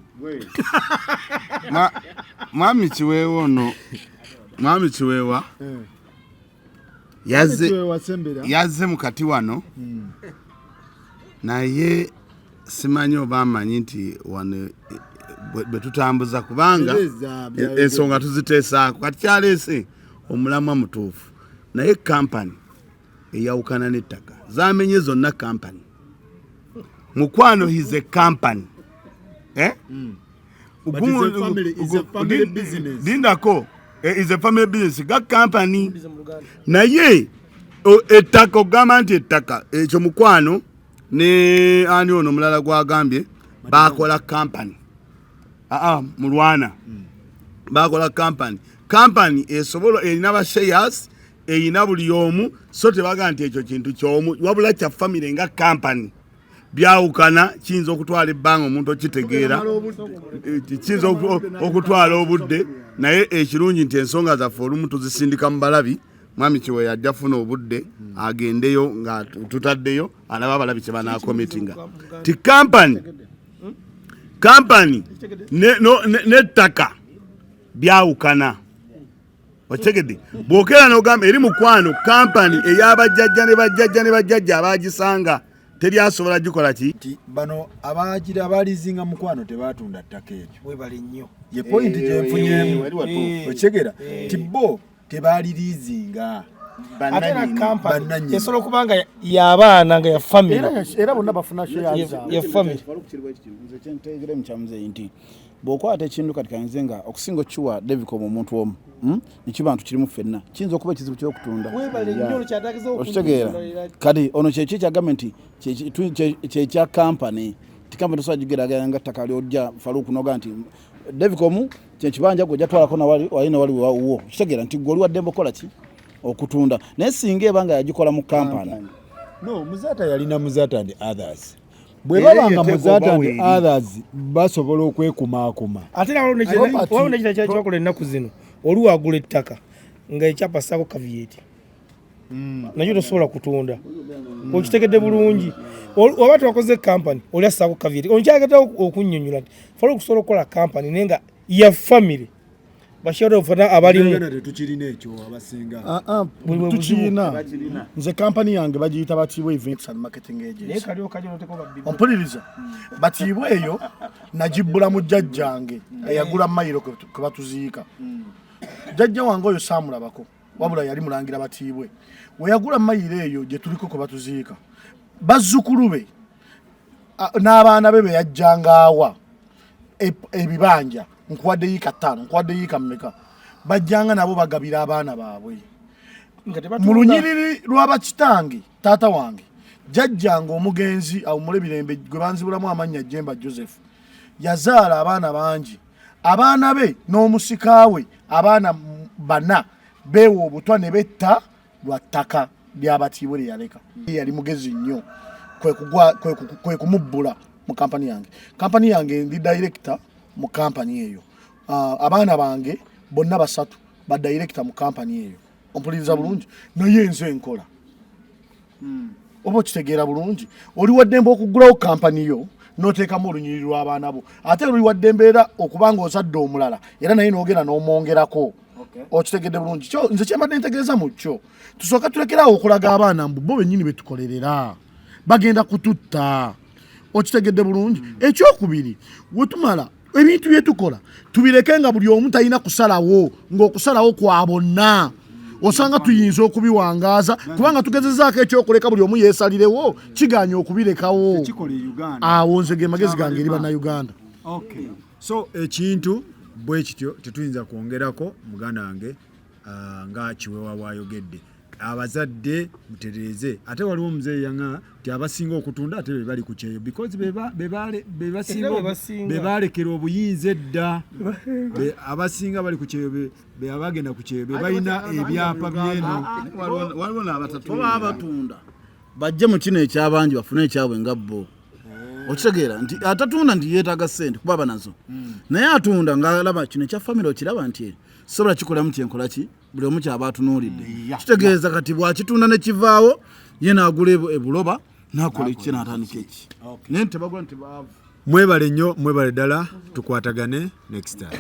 Mwami Kiweewa ono, mwami Kiweewa yazze mukati wano, naye simanyi oba amanyi nti wano Bwe tutambuza kubanga Tereza, ensonga tuziteesaako. Kati kyaleese omulamwa mutuufu, naye kampani eyawukana n'ettaka zamenye zonna. Kampani, mukwano, is a company, eh? But it's a family- it's a family business. Lindako. Is a family business ga company, naye ettaka, ogamba nti ettaka ekyo mukwano ne ani ono omulala gwagambye bakola company, aa mulwana bakola company. Company esobola, erina ba shares, erina buli omu, so tebaga nti ekyo kintu kyomu wabula kya family nga company. Byawukana, kiyinza okutwala ebbanga omuntu okitegeera. Kiyinza okutwala obudde, naye ekirungi nti ensonga zaffe olumu tuzisindika mu balabi. Mwami Kiwe yajja funa obudde agendeyo nga tutaddeyo alaba abalabi kye banacommentinga ti company n'ettaka byawukana. Okitegedde? Bw'okeera n'ogamba eri mukwano kampani ey'abajjajja ne bajjajja ne bajjajja abagisanga, teri asobola gikola ki. Nti bano abagira abalizinga mukwano tebatunda ttaka eryo. Webale nnyo. Ye point gyenfunyemu. Wali watuufu. Okitegeera ti bo tebalirizinga. Ate na kampani Bannannyini. esobola okuba nga y'abaana, nga ya family. Era bonna bafuna shares zaabwe. Ya family. Nze kyentegeremu kyamuzeeyi nti bw'okwata ekintu kati kayinze nga okusinga okukiwa Devicom omuntu omu, Nekiba ntu kirimu ffenna, kiyinza okuba ekizibu ky'okutunda. Webale nnyo, olwo Okitegeera? Kati ono kyeki kyagambye nti kyekya kampani, ti kampani tosobola gigeraganya nga ttaka lyojja Faluku noga nti Devicom kyekibanja gwe ojja nawali wali nawali wuwo. Kitegeera nti gwe oli waddembe okukola ki, okutunda, naye singa eba nga yagikola mu kampani. No, Muzata yalina Muzata and others. Bwe Era baba nga eyo Muzata teeka and oba others basobola okwekumaakuma. Ate waliwo nekira kyabakola ennaku zino, oli wagula ettaka nga ekyapa saako caveat, nakyo tosobola kutunda. Okitegedde bulungi? Oba twakoze kampani, oli assaako caveat. Onkyagetawo okunnyonnyola nti fala okusobola okukola kampani naye nga ya family, bashareholder fonna abalimu. Uganda tetukirina ekyo abasinga. Ah, ah, Buli bwe tukirina. Nze kampani yange bagiyita Batiibwa Events and Marketing naye Agency. kali okajo noteko babbi. Ompuliriza? Batiibwa eyo nagibbula mu jjajjange eyagula mayiro kwe batuziika. Jjajja wange oyo saamulabako, wabula yali mulangira Batiibwe. We yagula mayiro eyo gye tuliko kwe batuziika, bazzukulu be n'abaana be be yajjanga awa ebibanja, nkuwadde yiika 5, nkuwadde yiika mmeka, bajjanga nabo bagabira abaana baabwe Nga tebatunda. Mu lunyiriri lw'abakitange, taata wange, jjajjange omugenzi awummule mirembe, gwe banzibulamu amannya Jemba Joseph, yazaala abaana bangi. Abaana be n'omusika we, abaana bana, beewa obutwa ne betta lwa ttaka lyabatiibwe lye yaleka. Yali mugezi nnyo, kwe kumubbula mu kampani yange. Kampani yange, ndi director mu kampani eyo. Abaana bange bonna basatu ba director mu kampani eyo. Ompuliriza bulungi? Naye nze nkola, oba okitegeera bulungi, oli waddembe okugulawo kampani yo n'oteekamu olunyiriri lw'abaana bo, ate oli waddembe era okuba nga ozadde omulala era naye n'ogenda n'omwongerako. Okitegedde bulungi? Kyo nze kyembadde ntegeeza mu kyo, tusooka tulekerawo okulaga abaana mbu bo bennyini betukolerera, bagenda kututta. Okitegedde bulungi? Ekyokubiri, wetumala ebintu byetukola tubireke nga buli omu talina kusalawo, ng'okusalawo kwa bonna. Osanga tuyinza okubiwangaaza, kubanga tugezezaako ekyokuleka buli omu yeesalirewo, kiganya okubirekawo. Kikola e Uganda. Awo nze ge magezi gange eri Bannayuganda. Okay. So ekintu bwe kityo tetuyinza kwongerako, muganda wange, nga Kiwewa bwayogedde. Abazadde mutereeze. Ate waliwo omuzeeyi yaŋa nti abasinga okutunda ate be bali ku kyeyo, because be basinga Era be basinga. be balekera obuyinza edda. Abasinga bali ku kyeyo be abagenda ku kyeyo be balina ebyapa byeno. Waliwo n'abatatunda. Oba abatunda bajje mu kino ekyabangi bafune ekyabwe nga bo. Okitegeera nti atatunda nti yeetaaga ssente kuba aba nazo, naye atunda ng'alaba kino ekya family, okiraba nti sobola kikolamu kyenkola ki, buli omu kyaba atunuulidde. Kitegeeza kati bw'akitunda ne kivaawo, ye n'agula ebuloba n'akola eki, n'atandika eki, naye ntebagula nti baavu. Mwebale nnyo, mwebale ddala, tukwatagane next time.